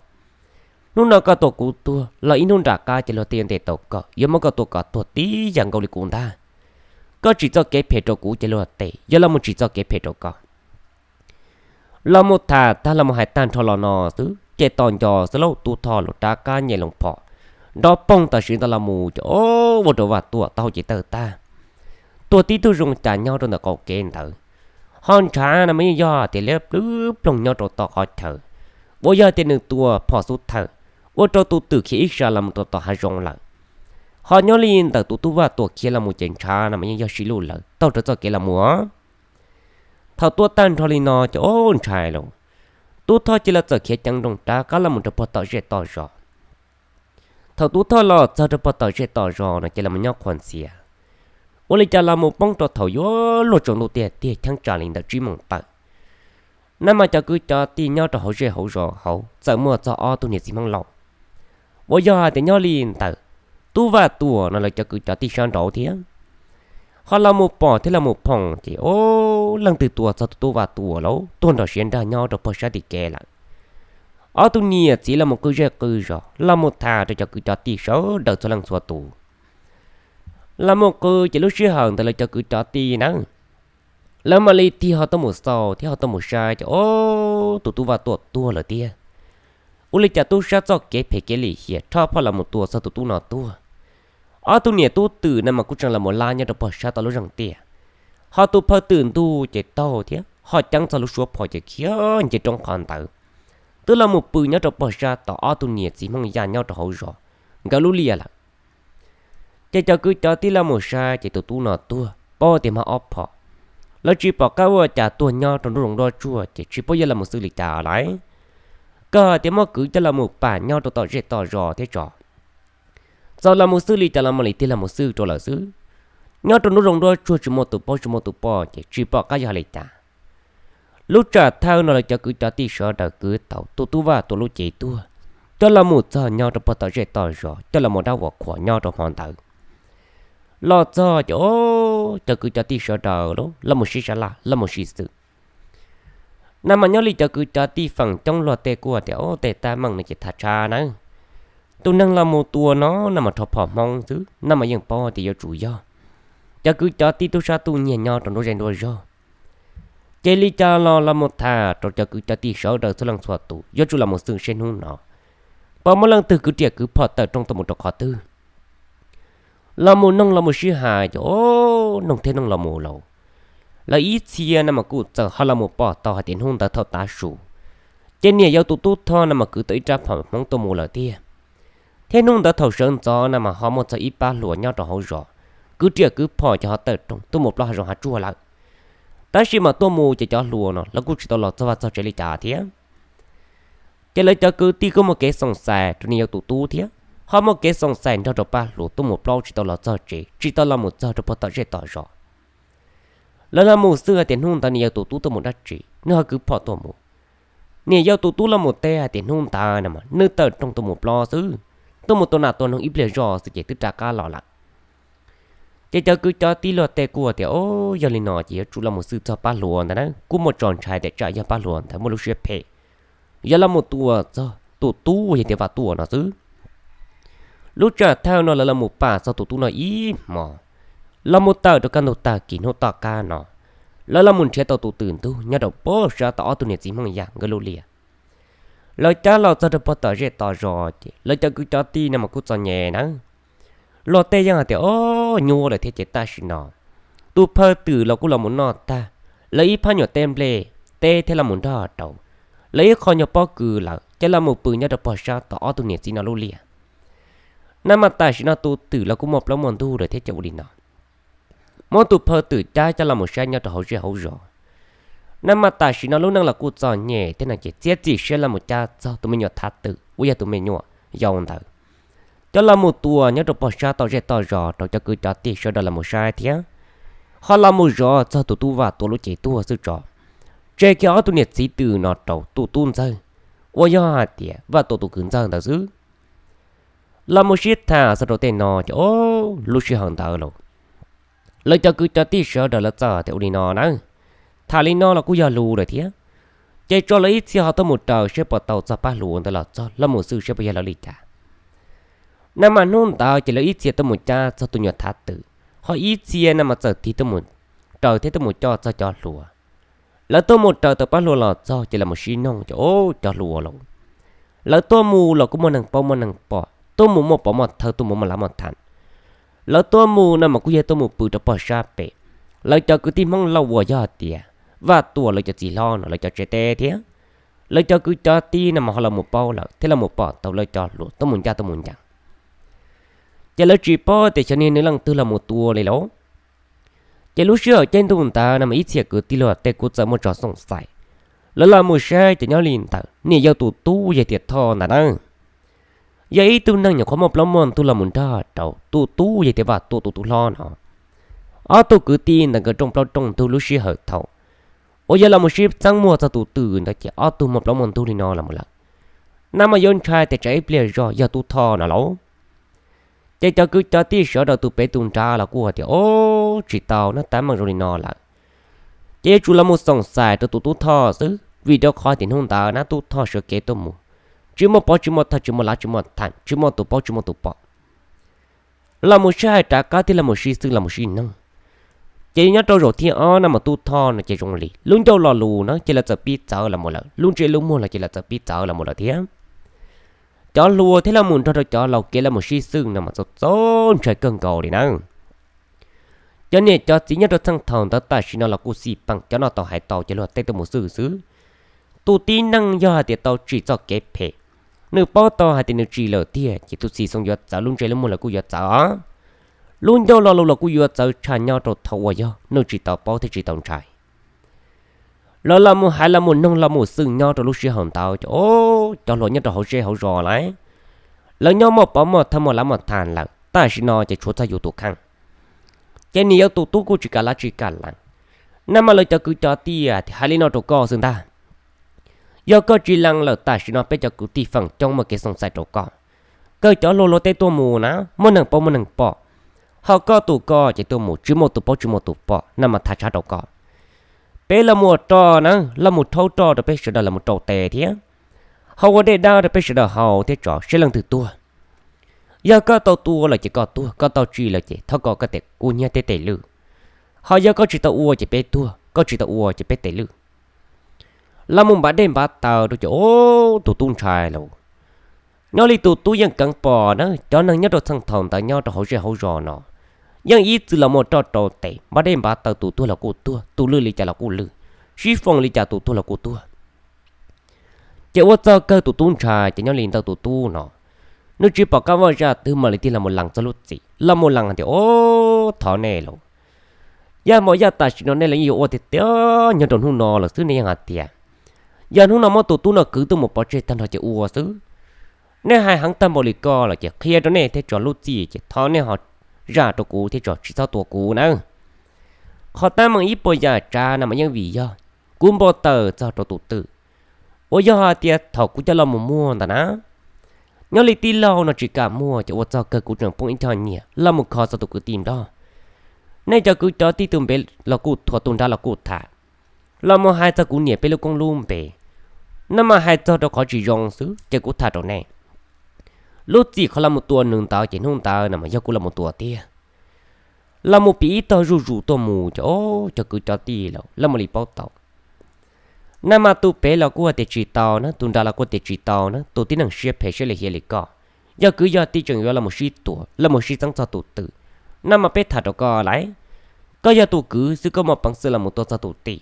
Hnub no koj tua kuv tuag los ib hnub nram qab ces luag tej yuav ntes tau koj, yuav muab koj tua kom tuag tib yam nkaus li kuv ntag. Koj tsim txoj kev phem rau kuv ces luag tej yuav los mus tsim txoj kev phem rau koj. Los mus tham tag los mus hais tag nrho los no xwb ces tos nco xwb lauj, Tub Thoj los rov qab nyem loo phom nrov poog tam sim ntawd los mus ces ua rau Vaj Tuam taub hau ces tawg tag. Tuag tib tug zoo cas nyob rau ntawm qaum kev ntawd, ho ntshav no mas yeej yog tias liab plwb ploog nyob rau tom qhov chaw, uas yog tias nws tua phom xub thawj ua rau tus twm khiav ib sab los mus rau tom hav zoov lawm. Ho nyob li ntawm tus tub Vaj Tuam khiav los mus ces ntshav no mas yeej yog sib luj lawm taug rau txoj kev los mus. Thaum tuaj tag nrho li no ces ub ntshai lauj, Tub Thoj cia li txawm khiav ceev nrooj rov qab los mus rau puag tom zej tom zos. Thaum Tub Thoj los txog rau puag tom zej tom zos no ces los mus nyob qhuas ntxias, ua li cas los mus poob rau thaum yuav luag tsaus ntuj tiag tiag cheeb tsam li ntawm tsib moos tawm. Nag mas cov kwv cov tij nyob rau hauv zej hauv zos hauv txawm muaj txog ob tug niam txiv Hmoob Lauj, uas yog hais tias nyob li ntawm Tub Vaj Tuam no lawv cov kwv cov tij sab nraud thiab. Ho los mus pom thiab los mus phoom ces ub leej twg tua txog tus Tub Vaj Tuam lauj, tuag nrog siav nrag nyob rau puag sab tim kev lawm. Ob tug niam txiv los mus qw zej qw zos los mus tham rau cov kwv cov tij sawv daws txhua leej txhua tus. Los mus qw ces lub sij hawm ntawd lawv cov kwv cov tij na, lawv mam li tig ho tuaj mus xauj thiab ho tuaj mus saib ces ub tus Tub Vaj Tuam tuag lawm tiag. Ua li cas tub sab txoj kev phem kev lim hiam rho phom los mus tua txog tus tub no tuag. Ob tug niam tub twm no mas kuj tseem los mus lab nyob rau puag sab tom lub zeej tiaj, ho tus phawj twm ntuj ces taug thiab ho ceeb txog lub suab phom ces khiav nce roob qhov ntawd, twb los mus pw nyob rau puag sab tom ob tug niam txiv Hmoob Yaj nyob rau hauv zos nkawd lub liaj lawm. Ces cov kwv cov tij los mus saib ces tus tub no tuag paub tias mag ob phom, lawv tsis pom qab ua cas tuag nyob rau nruab zoov nruab tsuag ces tsis paub yuav los mus xwb li cas lawm. Kawg tias muab kwv coj los mus pam nyob rau tom zej tom zos thiab tso, txawm los mus xwb li cas los mam li tig los mus xwb rau lawm xwb. Nyob rau nruab zoov nruab tsuag tsis muaj tus paub tsis muaj tus pom ces tsis pom qab yuav hais li cas. Lub tsam thawj no lawv cov kwv cov tij sawv daws kwv tau tus Tub Vaj Tuam lub cev tuag coj los mus txog nyob rau puag tom zej tom zos coj los mus dab ua qhuas nyob rau hmo ntawd. Los txog ces cov kwv cov tij sawv daws los mus sib sab laj los mus sib xwm. Nag mas nyob li cov kwv cov tij feem coob luag tej kuj tias ub tej tab meeg no ces tham tshaj nawb, tus neeg los mus tua no nag mas rho phom Hmoob xwb, nag mas yeej paub tias yuav tsum yog cov kwv cov tij tub sab tuj nyiag nyob rau nruab zej nruab zog. Ces li cas los los mus tham rau cov kwv cov tij sawv daws txhua leej txhua tus yuav tsum los mus xwm seb hnub no puas muaj leej twg kwv riam kwv phom tawm rooj tuaj mus rau qhov twg. Los mus noog los mus sib hais ces ub noog thiab noog los mus lauj, lawv ib txhia nag mas kuj txawm ho los mus pom tau hais tias hnub ntawd thaum tav su ces niam yau tus tub Thoj nag mas kwv tau ib rab phom Hmoob tuaj mus lawm tiag. Thiab hnub ntawd thaum sawv ntxov nag mas ho muaj txog ib pab hluas nyob rau hauv zos, kwv riam kwv phom ces ho tawm rooj tuaj mus plaub hav zoov hav tsuag lawm. Tab sis mas tuaj mus ces cov hluas no lawv kuj tsis tau los txog vaj txog tsev li cas thiab. Ces lawv cov kwv tij kuj muaj kev xoom xais rau niam yau tus tub thiab ho muaj kev xoom xais nrog rau pab hluas tuaj mus plaub tsis tau los txog tsev tsis tau los mus txog rau puag tom zej tom zos. Lawv los mus xwm hais tias hnub ntawd niam yau tus tub tuaj mus dab tsi nws ho kwv phom tuaj mus. Niam yau tus tub los mus teb hais tias hnub ntawd nws tawm rooj tuaj mus plaub xwb, tuaj mus tua nas tua noog ib pliag zoj xwb ces twb rov qab los lawm. Ces cov kwv cov tij luag tej kuj tias o, yog li no ces yuav tsum los mus xwm txog pab hluas ntawd na, kuj muaj tso ntshai tias tsam yog pab hluas ntawd muaj lub siab phem, yog los mus tua txog tus tub yog tias Vaj Tuam no xwb. Lub tsam thawj no lawv los mus pam txog tus tub no ib hmo, los mus tawm rau kaj ntug tag kis hnub tom qab no, lawv los mus nrhiav tau tus twm ntug nyob rau puag sab tom ob tug niam txiv Hmoob Yaj nkawd lub liaj. Lawv cab los txog rau puag tom zej tom zos ces lawv cov kwv cov tij no mas kuj txom nyem nawb. Luag tej yeej hais tias o, nyuaj lawm thiab ces tam sim no tus phawj twm los kuj los mus noj tag, lawv ib phab nyuam teb nplej teb thiab los mus nrog rau, lawv ib qho nyuag pob kws lawm ces los mus pw nyob rau puag sab tom ob tug niam txiv no lub liaj. Nag mas tam sim no tus twm los kuj muaj plaub muaj ntug lawm thiab ces ua li no, muab tus phawj twm cab coj los mus saib nyob rau hauv zej hauv zos. Nag mas tam sim no lub neej los kuj txom nyem thiab no ces txiav txim siab los mus cab txog tus me nyuam thav twm uas yog tus me nyuam yau ntawd, coj los mus tua nyob rau puag sab tom zej tom zos rau cov kwv cov tij sawv daws los mus saib thiab ho los mus zov txog tus tub Vaj Tuam lub cev tuag xwb tso, tseg kiag ob tug niam txiv twm no rau tus tub ntxawg uas yog hais tias Vaj Tuam tus kwv ntxawg ntawd xwb. Los mus sib tham txog rau tej no ces o, lub sij hawm ntawd los lawv cov kwv cov tij sawv daws lawv txawm tias ua li no na, tham li no los kuj yog lus lawm thiab, ces tso lawv ib txhia ho tuaj mus raws seb puas tau txog pab hluas ntawd los txog los mus xwm seb puas yog lawv li cas. Nag mas hnub ntawd ces lawv ib txhia tuaj mus cab txog tus nyuam thav twm, ho ib txhia nag mas txawm tig tuaj mus raws thiab tuaj mus coj txog cov hluas. Lawv tuaj mus raws tau pab hluas los txog ces los mus sib noog ces, o, cov hluas lauj, lawv tuaj mus los kuj muaj neeg paub muaj neeg pom, tuaj mus muaj pov muaj thawj, tuaj mus muaj lav muaj tham. Lawv tuaj mus no mas kuj yog tuaj mus pw rau pog sab pem. Lawv cov kwv tij Hmoob Lauj uas yog hais tias Vaj Tuam lawv cov txiv hlob no lawv cov tsev teb thiab lawv cov kwv cov tij no mas ho los mus paub lawm thiab los mus pom tau lawv cov hluas tuaj mus ncaj tuaj mus ncees. Ces lawv tsis paub tias xyov niag nws leej twg los mus tua li lauj. Ces lub sij hawm caij ntuj ntawd no mas ib txhia kwv tij luag tej kuj txawm muaj tso xoom xais. Lawv los mus saib ces nyob li ntawd niam yau tus tub yog tias Thoj ntawd na, yog ib tug neeg nyuam qhuav muaj plaub muaj ntug los mus nrog rau tus tub yog tias Vaj Tuam tus tub hlob no. Ob tug kwv tij ntawd nkawd rooj plaub rooj ntug lub sij hawm thaum uas yog los mus sib txeeb muag txog tus twm ntawd ces ob tug muaj plaub muaj ntug li no los mus lawm. Nab mas yuav ntshai tias tsam ib pliag zog yog tub Thoj no lauj. Ces cov kwv cov tij sawv daws tus pem tus nrad los kuj tias, o, tsis tau, nab tab meeg zoo li no lawm. Ces yuav tsum los mus xoom xais rau tus tub Thoj xwb, vim rau qhov tias hnub ntawd nab tub Thoj sawv kev tuaj mus, tsis muaj pov tsis muaj thawj, tsis muaj lav tsis muaj tham, tsis muaj tus paub tsis muaj tus pom. Los mus sib hais rov qab thiab los mus sib xwm los mus sib noog. Ces nyob rau zaum thib ob no mas tub Thoj no ces zoo li lub ncauj lo lus na ces lawv txawm pib txawv los mus lawm, lub ntsej lub muag los ces lawv txawm pib txawv los mus lawm thiab. Cov hluas thiab los mus nrog rau cov laus kev los mus sib xwm no mas txaus txaus ntshai kawg nkaus li na. Cov niam cov txiv nyob rau txheej thaum ntawd tam sim no los kuj xij peem, cov noj tau hais tau ces luag tej tuaj mus xwm xwb. Tus tib neeg yog hais tias tau tsim txoj kev phem, nws paub tau hais tias nws tsim lawm tiag ces tus txim xoo yuav txawv, lub ntsej lub muag los kuj yuav txawv os. Lub ncauj lo lus los kuj yuav txawv tshaj nyob rau thaum uas yog nws tsis tau paub thiab tsis tau ntshai. Lawv los mus hais los mus noog los mus xwm nyob rau lub sij hawm ntawd ces, o, cov hluas nyob rau hauv zej hauv zos lawm, lawv nyob muaj pov muaj thawj muaj lav muaj tham lawm, tam sim no ces tshuav txog yus tus kheej. Ces niam yau tus tub kuj tsis kam lav tsis kam lees. Nab mas lawv cov kwv cov tij tias hais li no rau koj xwb ntag, yog koj tsis lees lawm tam sim no peb cov kwv tij feem coob muaj kev xoom xais rau koj. Kawg cov hluas luag tej tuaj mus na, muaj neeg paub muaj neeg pom, ho koj tus koj ces tuaj mus tsis muaj tus paub tsis muaj tus pom, nab mas tham tshaj rau koj. Peb los mus ua roj na, los mus rhaub roj rau peb sawv daws los mus rau tes thiab, ho ua dej dab rau peb sawv daws haus thiab tso seb leej twg tuag. Yog koj tau tua lawm ces koj tuag, koj tau tsim lawm ces thov kom koj tes kub hnyiab thiab tes lwj. Ho yog koj tsis tau ua ces peb tuag, koj tsis tau ua ces peb tes lwj. Los mus npav dej npav taws rau ces, o, tus tub ntshai lauj. Nyob li tus tub yeej keev pom na, cov neeg nyob rau txheej thaum ntawd nyob rau hauv zej hauv zos no yeej ib txwm los mus roj rau tes, npav dej npav taws, tus tuag los kuj tuag, tus lwj li cas los kuj lwj, sib foom li cas tus tuag los kuj tuag. Ces ua txog kawg tus tub ntshai ces nyob li ntawd tus tub no, nws tsis pom qab vaj zaj twg mam li tig los mus lees txog lub txim, los mus lees tias, o, thov nej lauj, yaj mos yaj tam sim no nej los yeej yuav ua tiag tiag nyob rau hnub no lawm xwb, nej yeej hais tias yog hnub no muab tus tub no kwv tuaj mus pov tseg tag nrho ces ua xwb. Nej hais heev tag npaum li ko lawm ces qhia rau nej thiab tso lub txim ces thov nej ho zam rau kuv thiab tso tsis txhob tua kuv nawb. Qhov teeb meem ib puas yam tsav no mas yeej vim yog kuv npau taws txog rau tus twm uas yog hais tias thaum kuv coj los mus muag ntawd na. Nyob li tij laug no tsis kam muag ces ua txog kawg kuv tseem poob ib choj nyiaj los mus kho txog tus kwv tij nrog. Nej cov kwv cov tij tus npe los kuj thuam, tus nrad los kuj tham, los mus hais txog kuv niam peb lub koob lub npe, nab mas hais txog rau qhov tsis zoo xwb ces kuv tham rau nej. Lub txim qhov los mus tua nws ntawd ces hnub ntawd no mas yog kuv los mus tua tiag. Los mus piv ib tog zuj zus tuaj mus ces, o, cov kwv cov tij los los mus li paub tau. Nab mas tus pem los kuj tias tsis tau na, tus nrad los kuj tias tsis tau na, tus tib neeg siab phem siab lim hiam li koj, yog kwv yog tij tseem yuav los mus sib tua los mus sib txeeb txog tus twm. Nab mas peb tham rau koj lawm, koj yog tus kwv xwb koj muaj peev xwm los mus tua txog tus tij.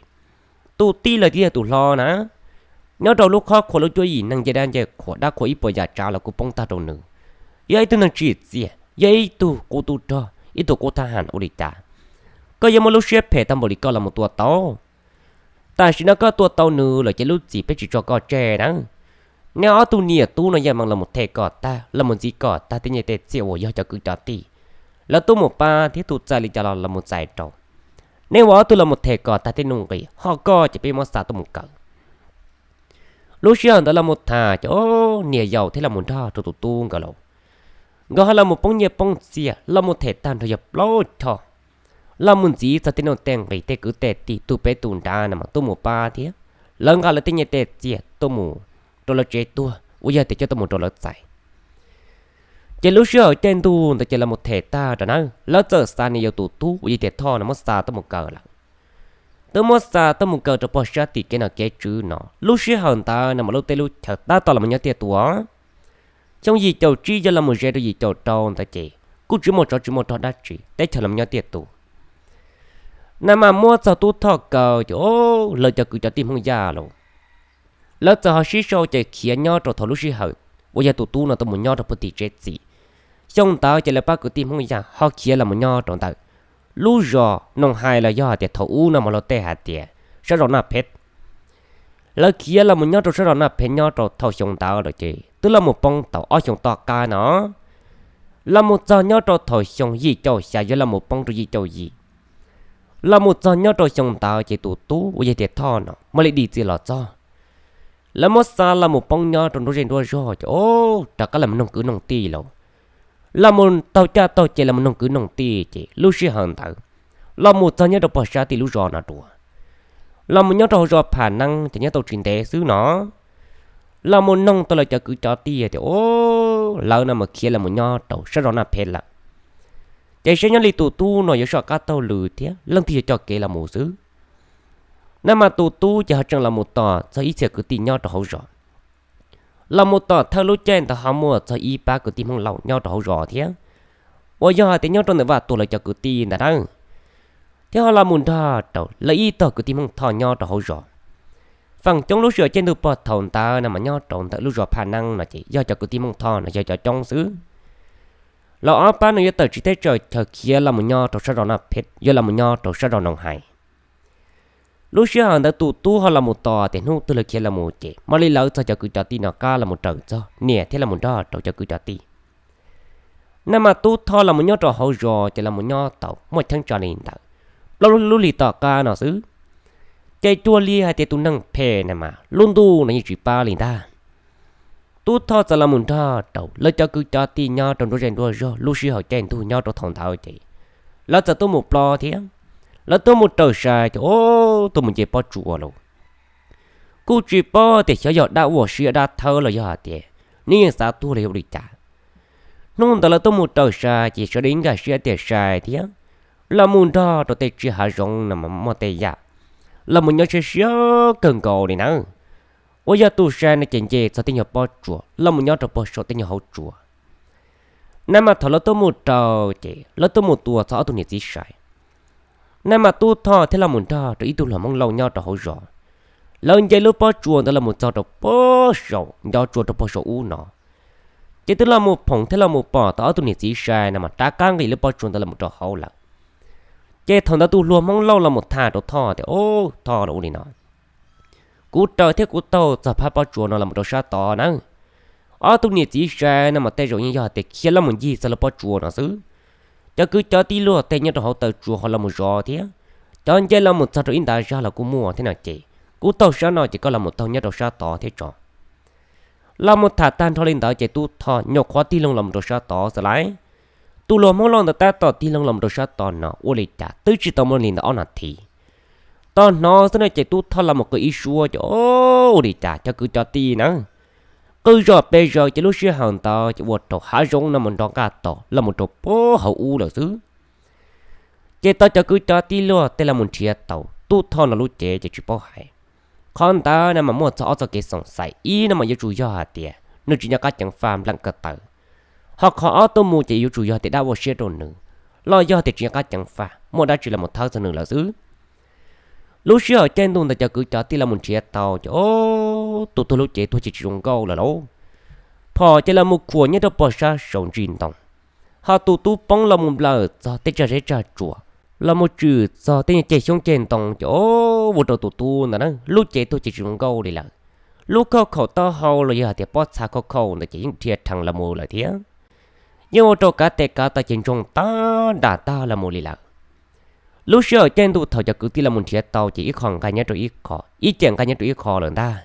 Tus tij los twb yog tus hlob na. Nyob rau lub qhov qhuas lub cuab yim neeg ncej dab ncej qhuas dab qhuas ib puas yam tsav los kuj poob tag rau nws. Yog ib tug neeg tsim txiaj, yog ib tug qub tub rog, ib tug qub thab ham ua li cas, koj yuav muaj lub siab phem tag npaum li koj los mus tua tau? Tam sim no koj tua tau nws lawm ces lub txim peb tsis tso koj tseg na. Neb ob tug niam tub no yeej meem los mus them kom tag, los mus ntxiv kom tag tej nyiaj tej txiaj uas yog cov kwv cov tij lawv tuaj mus pab thiab tus txais li cas los los mus txais rau. Neb ua ob tug los mus them kom tag tej nuj nqis, ho koj ces peb muab xa tuaj mus kaw. Lub sij hawm ntawd los mus tham ces, o, niam yau thiab los mus nrog rau tus tub nkawd los, nkawd ho los mus poob nyiaj poob txiaj los mus them tag nrho yog plaub choj. Los mus ntxiv txog tej nuj tej nqis, tej kwv tej tij tus pem tus nrad no mas tuaj mus pab thiab lawv nqa lawv tej nyiaj tej txiaj tuaj mus rau lawv tsev tuag uas yog tias coj tuaj mus rau lawv txais. Ces lub sij hawm caij ntuj ntawd ces los mus them tag rau na, lawv txawm xa niam yau tus tub uas yog tias Thoj no muab xa tuaj mus kaw lawm. twb muab xa tuaj mus kaw rau pog sab tim kev nom kev tswv no. Lub sij hawm ntawd no mas lub teb lub chaw tab tom los mus nyob tiaj tus. Xyoo yim caum tsib yog los mus ze rau yim caum rau ntawd ces kuj tsis muaj tsov tsis muaj rog dab tsi, teb chaws los mus nyob tiaj tus. Nag mas muab txog Tub Thoj kaw ces lawv cov kwv cov tij Hmoob Yaj los, lawv txawm ho sib sau ces khiav nyob rau thaum lub sij hawm uas yog tus tub no tuaj mus nyob rau pem tim tsev txim. Xyoo ntawd ces lawv pab kwv tij Hmoob Yaj ho khiav los mus nyob rau ntawm lub zos Noo Hais los yog hais tias thaum ub no mas luag tej hais tias sab zos Naj Phev. Lawv khiav los mus nyob rau sab zos Naj Phev nyob rau thaum xyoo ntawd lawm ces twb los mus poob tau ob xyoos tom qab no. Los mus txog nyob rau thaum xyoo yim caum xya yuav los mus poob rau yim caum yim. Los mus txog nyob rau xyoo ntawd ces tus tub uas yog tias Thoj no mam li dim txiv los txog. Lawv muab xa los mus poob nyob rau nruab zej nruab zog ces rov qab los mus noog kwv noog tij lawm. Los mus taug caj taug ces los mus noog kwv noog tij ces lub sij hawm ntawd los mus txog nyob rau pog sab tim lub zos no dua. Los mus nyob rau hauv zos Pham Neeb ces nyob tau tsis ntev xwb no, los mus noog tau lawv cov kwv cov tij tias lawv no mus khiav los mus nyob rau sab zos Naj Phev lawm. Ces saib nyob li tus tub no yuav soj qab taug lw thiab leej twg yuav coj kev los mus xwb. Nag mas tus tub ces ho tseem los mus tos txog ib txhia kwv tij nyob rau hauv zos. Los mus tom thawj lub caij ntawd ho muaj txog ib pab kwv tij Hmoob Lauj nyob rau hauv zos thiab, uas yog hais tias nyob rau ntawm Vaj Tuam lawv cov kwv tij ntawd nawb, thiab ho los mus nrog rau lawv ib tog kwv tij Hmoob Thoj nyob rau hauv zos. Feem coob lub sij hawm caij ntuj pog thaum ntawd no mas nyob rau ntawm lub zos Pham Neeb no ces yog cov kwv tij Hmoob Thoj no yog cov coob xwb. Los ob pab no yuav tawm tsiv teb tsaws chaw khiav los mus nyob rau sab zos Naj Phev, yuav los mus nyob rau sab zos Noo Hais. Lub sij hawm ntawd tus tub ho los mus tos tias hnub twg lawv khiav los mus ces mam li lawv txog cov kwv cov tij no qab los mus raws txog niam thiab los mus nrog rau cov kwv cov tij. Nag mas Tub Thoj los mus nyob rau hauv zos ces los mus nyob tau muaj cheeb tsam li ntawd plaub lub hlis tom qab no xwb, ces cuag li hais tias tus neeg phem na mas lub ntuj no yeej tsis pab li ntag. Tub Thoj txawm los mus nrog rau lawv cov kwv cov tij nyob rau nruab zej nruab zog lub sij hawm caij ntuj nyob rau thaum ntawd ces lawv txawm tuaj mus plob thiab. Lawv tuaj mus raws sai ces tuaj mus nce pob tsuas los, kuj tsis paub tias xyov yog dab ua siab dab thawb los yog hais tias nws yeej xav tuag los yog ua li cas. Hnub ntawd lawv tuaj mus raws sai ces sawv daws ib nkag siab tias sai thiab los mus nrog rau tej tsiaj hav zoov no mas muaj tej yam los mus nyob siab siab kawg nkaus li nawb. Uas yog tus sai no ces nce txog tej nyuag pob tsuas los mus nyob rau puag saum tej nyuag hauv tsuas. Nag mas thaum lawv tuaj mus raws ces lawv tuaj mus tua txog ob tug niam txiv sai. Nag mas Tub Thoj thiab los mus nrog rau ib tug hluas Hmoob Lauj nyob rau hauv zos, lawv nce lub pob tsuas ntawd los mus txog rau puag saum ncov tsua rau puag saum ub no, ces twb los mus phoom thiab los mus pom tau ob tug niam txiv sai no mas rov qab nqis lub pob tsuas ntawd los mus rau hauv lawm. Ces thaum ntawd tus hluas Hmoob Lauj los mus tham rau Thoj tias, Thoj, los ua li no, kuv raws thiab kuv taug txog phab pob tsuas no los mus rau sab tod nawb. Ob tug niam txiv sai no mas tej zaum yeej yog hais tias khiav los mus ncig txog lub pob tsuas no xwb. Cov kwv cov tij luag tej nyob rau hauv taw tsuas ho los mus zov thiab, cov nce los mus txog rau ib ntav zag los kuj muaj thiab no ces kuv taug sab no ces koj los mus taug nyob rau sab tod thiab tso. Los mus tham tag nrho li ntawd ces Tub Thoj nyuam qhuav tig loo los mus rau sab tod xwb lauj. Tus hluas Hmoob Lauj ntawd tab tom tig loo los mus rau sab tod no ua li cas twb tsis tau muaj li ntawd ob nas this, tau hnov xwb no ces Tub Thoj los mus qw ib suab ces ua li cas cov kwv cov tij na, qw zom pes zaws ces lub sij hawm ntawd ces ua rau hav zoov no mus nrov nqaj tos los mus rau puag hauv ub lawm xwb. Ces tau cov kwv cov tij luag tej los mus nrhiav tau Tub Thoj no lub cev ces tsis paub hais. Qhov ntawd no mas muaj txog ob txoj kev xoom xaim, ib no mas yuav tsum yog hais tias nws tsis nco qab ceev faj npleem ko taw, ho qhov ob tuaj mus ces yuav tsum yog tias dab ua siab rau nws, los yog tias tsis nco qab ceev faj muaj dab tsi los mus thawb txog nws lawm xwb. Lub sij hawm caij ntuj ntawd cov kwv cov tij los mus nrhiav tau ces tus tuag lub cev tuag ces tsis zoo nkauj lawm lauj. Phom ces los mus khuam nyob rau puag sab saum ntsis ntoo, ho tus tub poob los mus nplawm txog tej tsag zeb tsag tsuas, los mus tswm txog tej nyuag ceg xyoob ceg ntoo ces ua rau tus tub ntawd na lub cev tuag ces tsis zoo nkauj li lawm. Lub khauj khaum taub hau los yog hais tias pob txha khauj khaum ntawd ces yeej dhia rhees los mus lawm thiab, yeej ua rau kav tes kav taw ces ntsoog tag dam tag los mus li lawm. Lub sij hawm caij ntuj thaum cov kwv tij los mus nrhiav tau ces ib qho nqa nyob rau ib qho, ib ce nqa nyob rau ib qho lawm ntag.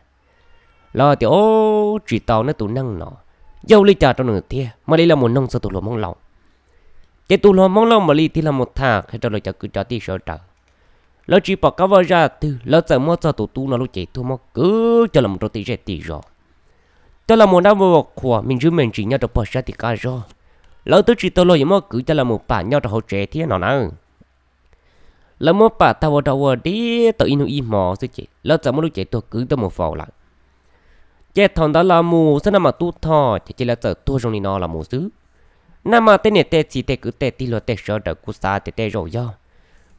Lawv tias, Ub, tsis tau, neb tus neeg no yog ua li cas rau nws thiab? Mam li los mus noog txog tus hluas Hmoob Lauj. Ces tus hluas Hmoob Lauj mam li tig los mus tham qhia rau lawv cov kwv cov tij sawv daws. Lawv tsis pom qab vaj zaj twg, lawv txawm muab txog tus tub no lub cev tuag muab kwv coj los mus rau tim zej tim zos, coj los mus dab ua qhuas me ntsis me ntsis nyob rau puag sab tim qab zog. Lawv twb tsis tau luag yuav muab kwv coj los mus pam nyob rau hauv tsev thiab no nawb. Lawv muab pam tag ua rau ua dib tau ib hnub ib hmo xwb ces lawv txawm muab lub cev tuag kwv tuaj mus faus lawm. Ces thaum ntawd los mus xwb no mas Tub Thoj ces cia li txawm tuag zoo li no los mus xwb. Nag mas tej niam tej txiv tej kwv tej tij luag tej sawv daws kuj xav tias tej zaum yog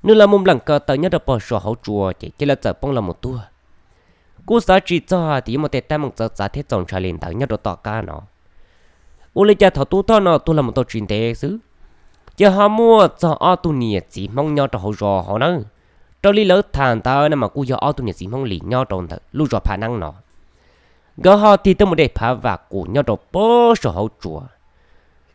nws los mus npleem ko taw nyob rau pog saum hauv tsua ces cia li txawm poob los mus tuag. Kuj xav tsis txog hais tias yuav muaj tej teeb meem txawv txav thiab txaus ntshai li ntawd nyob rau tom qab no. Ua li cas thaum Tub Thoj no tuag los mus tau tsis ntev xwb, ces ho muaj txog ob tug niam txiv Hmoob nyob rau hauv zos hauv nawb. Raws li lawv tham ntawd no mas kuj yog ob tug niam txiv Hmoob li nyob rau ntawm lub zos Phaj Neeb no. Nkawd ho tig tuaj mus de phav vam qus nyob rau pog saum hauv tsua.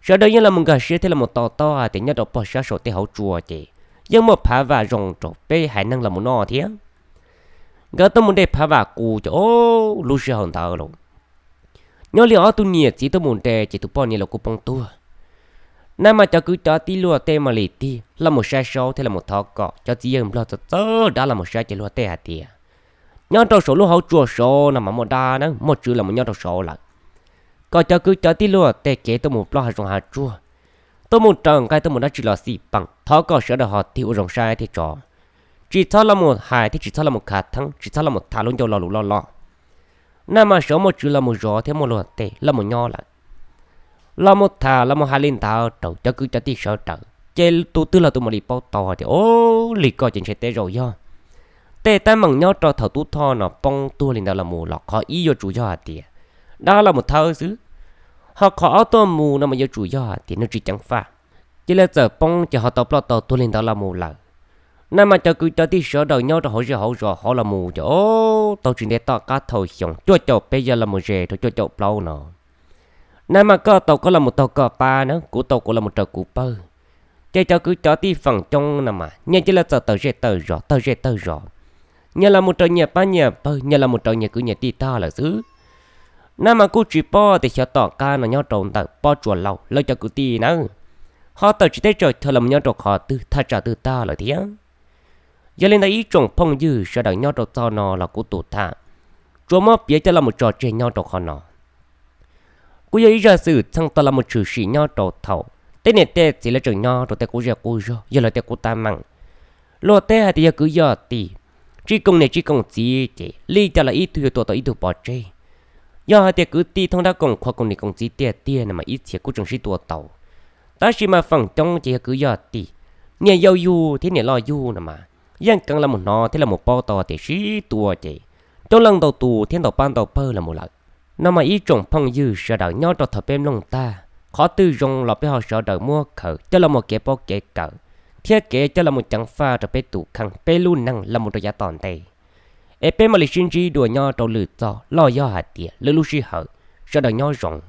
Sawv daws yeej los mus nkag siab thiab los mus to taub hais tias nyob rau pog sab saum tej hauv tsua ces yeej muaj phav vam zoo rau peb haiv neeg los mus noj thiab. Nkawd tuaj mus de phav vam qus ces o, lub sij hawm ntawd los nyob li ob tug niam txiv tuaj mus de ces tus poj niam los kuj poob tuag. Nag mas cov kwv cov tij luag tej mam li tig los mus saib saub thiab los mus thov kom cov txiv yawg nplog txawj txawj dab los mus saib ces luag tej hais tias nyob rau saum lub hauv tsua saud no mas muaj dab na, muaj tswv los mus nyob rau saud lawm. Kom cov kwv cov tij luag tej kev tuaj mus ploj hav zoov hav tsuag, tuaj mus raws nqaij tuaj mus dab tsi los xij peem, thov kom sawv daws ho tig ua zoo saib thiab tso. Tsis txhob los mus hais thiab tsis txhob los mus khav theeb, tsis txhob los mus tham lub ncauj lo lus loj loj. Nag mas saud muaj tswv los mus zov thiab muaj luag tej los mus nyob lawm. Los mus tham los mus hais li ntawd rau cov kwv cov tij sawv daws ces tus twg los tus mam li paub tau tias o, li ko ces ntshe tej zaum yog tej teeb meem nyob rau thaum Tub Thoj no poob tuag li ntawd los mus los qhov ib yuav tsum yog hais tias dab los mus thawb xwb, ho qhov ob tuaj mus no mas yuav tsum yog hais tias nws tsis ceev faj. Cia li txawm poob ces ho tau ploj tau tuag li ntawd los mus lawm. Nag mas cov kwv cov tij sawv daws nyob rau hauv zej hauv zos hauv los mus ces o, tau tsis ntev tom qab thaum xyoo cuaj caum peb yog los mus ze rau cuaj caum plaub no. Nag mas koj tau koj los mus taug koj pab na, kuv tau kuv los mus raws kuv pawg. Ces cov kwv cov tij feem coob no mas nyias cia li txawm tawg zej tawg zos tawg zej tawg zos, nyias los mus raws nyias pab nyias pawg, nyias los mus raws nyias kwv nyias tij tag lawm xwb. Nag mas kuj tsis paub tias xyov tom qab no nyob rau ntawm pob tsuas laus lawv cov kwv tij nawb, ho tawm tsis teb tsaws chaw los mus nyob rau qhov twg thaj tsam twg tag lawm thiab. Yog li ntawd ib tsoom phooj ywg sawv daws nyob rau txoj no los kuv tus tham tsuas muab piav coj los mus tso tseg nyob rau qhov no. Kuj yog ib zaj xwm txheej tau los mus tshwm sim nyob rau thaum tej niam tej txiv lawv tseem nyob rau tej qub zej qub zog yog lawv tej qub teeb meem. Luag teb hais tias yog kwv yog tij, tsis koom niam tsis koom txiv ces li cas los ib tug yuav tua tau ib tug pov tseg. Yog hais tias kwv tij thoob dab koom qhua koom niam koom txiv tiag tiag no mas ib txhia kuj tseem sib tua tau. Tab sis mas feem coob ces yog kwv yog tij, niam yau yug thiab niam loj yug no mas yeej keev los mus hnov thiab los mus paub tau tias sib tua ces coob leej ntau tus thiab ntau pab ntau pawg los mus lawm. No mas ib tsoom phooj ywg sawv daws nyob rau thaum peb mloog tag, qhov twg zoo los peb ho sawv daws muab khaws coj los mus kev paub kev kawm, thiab kev coj los mus ceev faj rau peb tus kheej peb lub neej los mus rau yav tom ntej. Es peb mam li sib ntsib dua nyob rau lwm txoj los yog hais tias lwm lub sij hawm, sawv daws nyob zoo.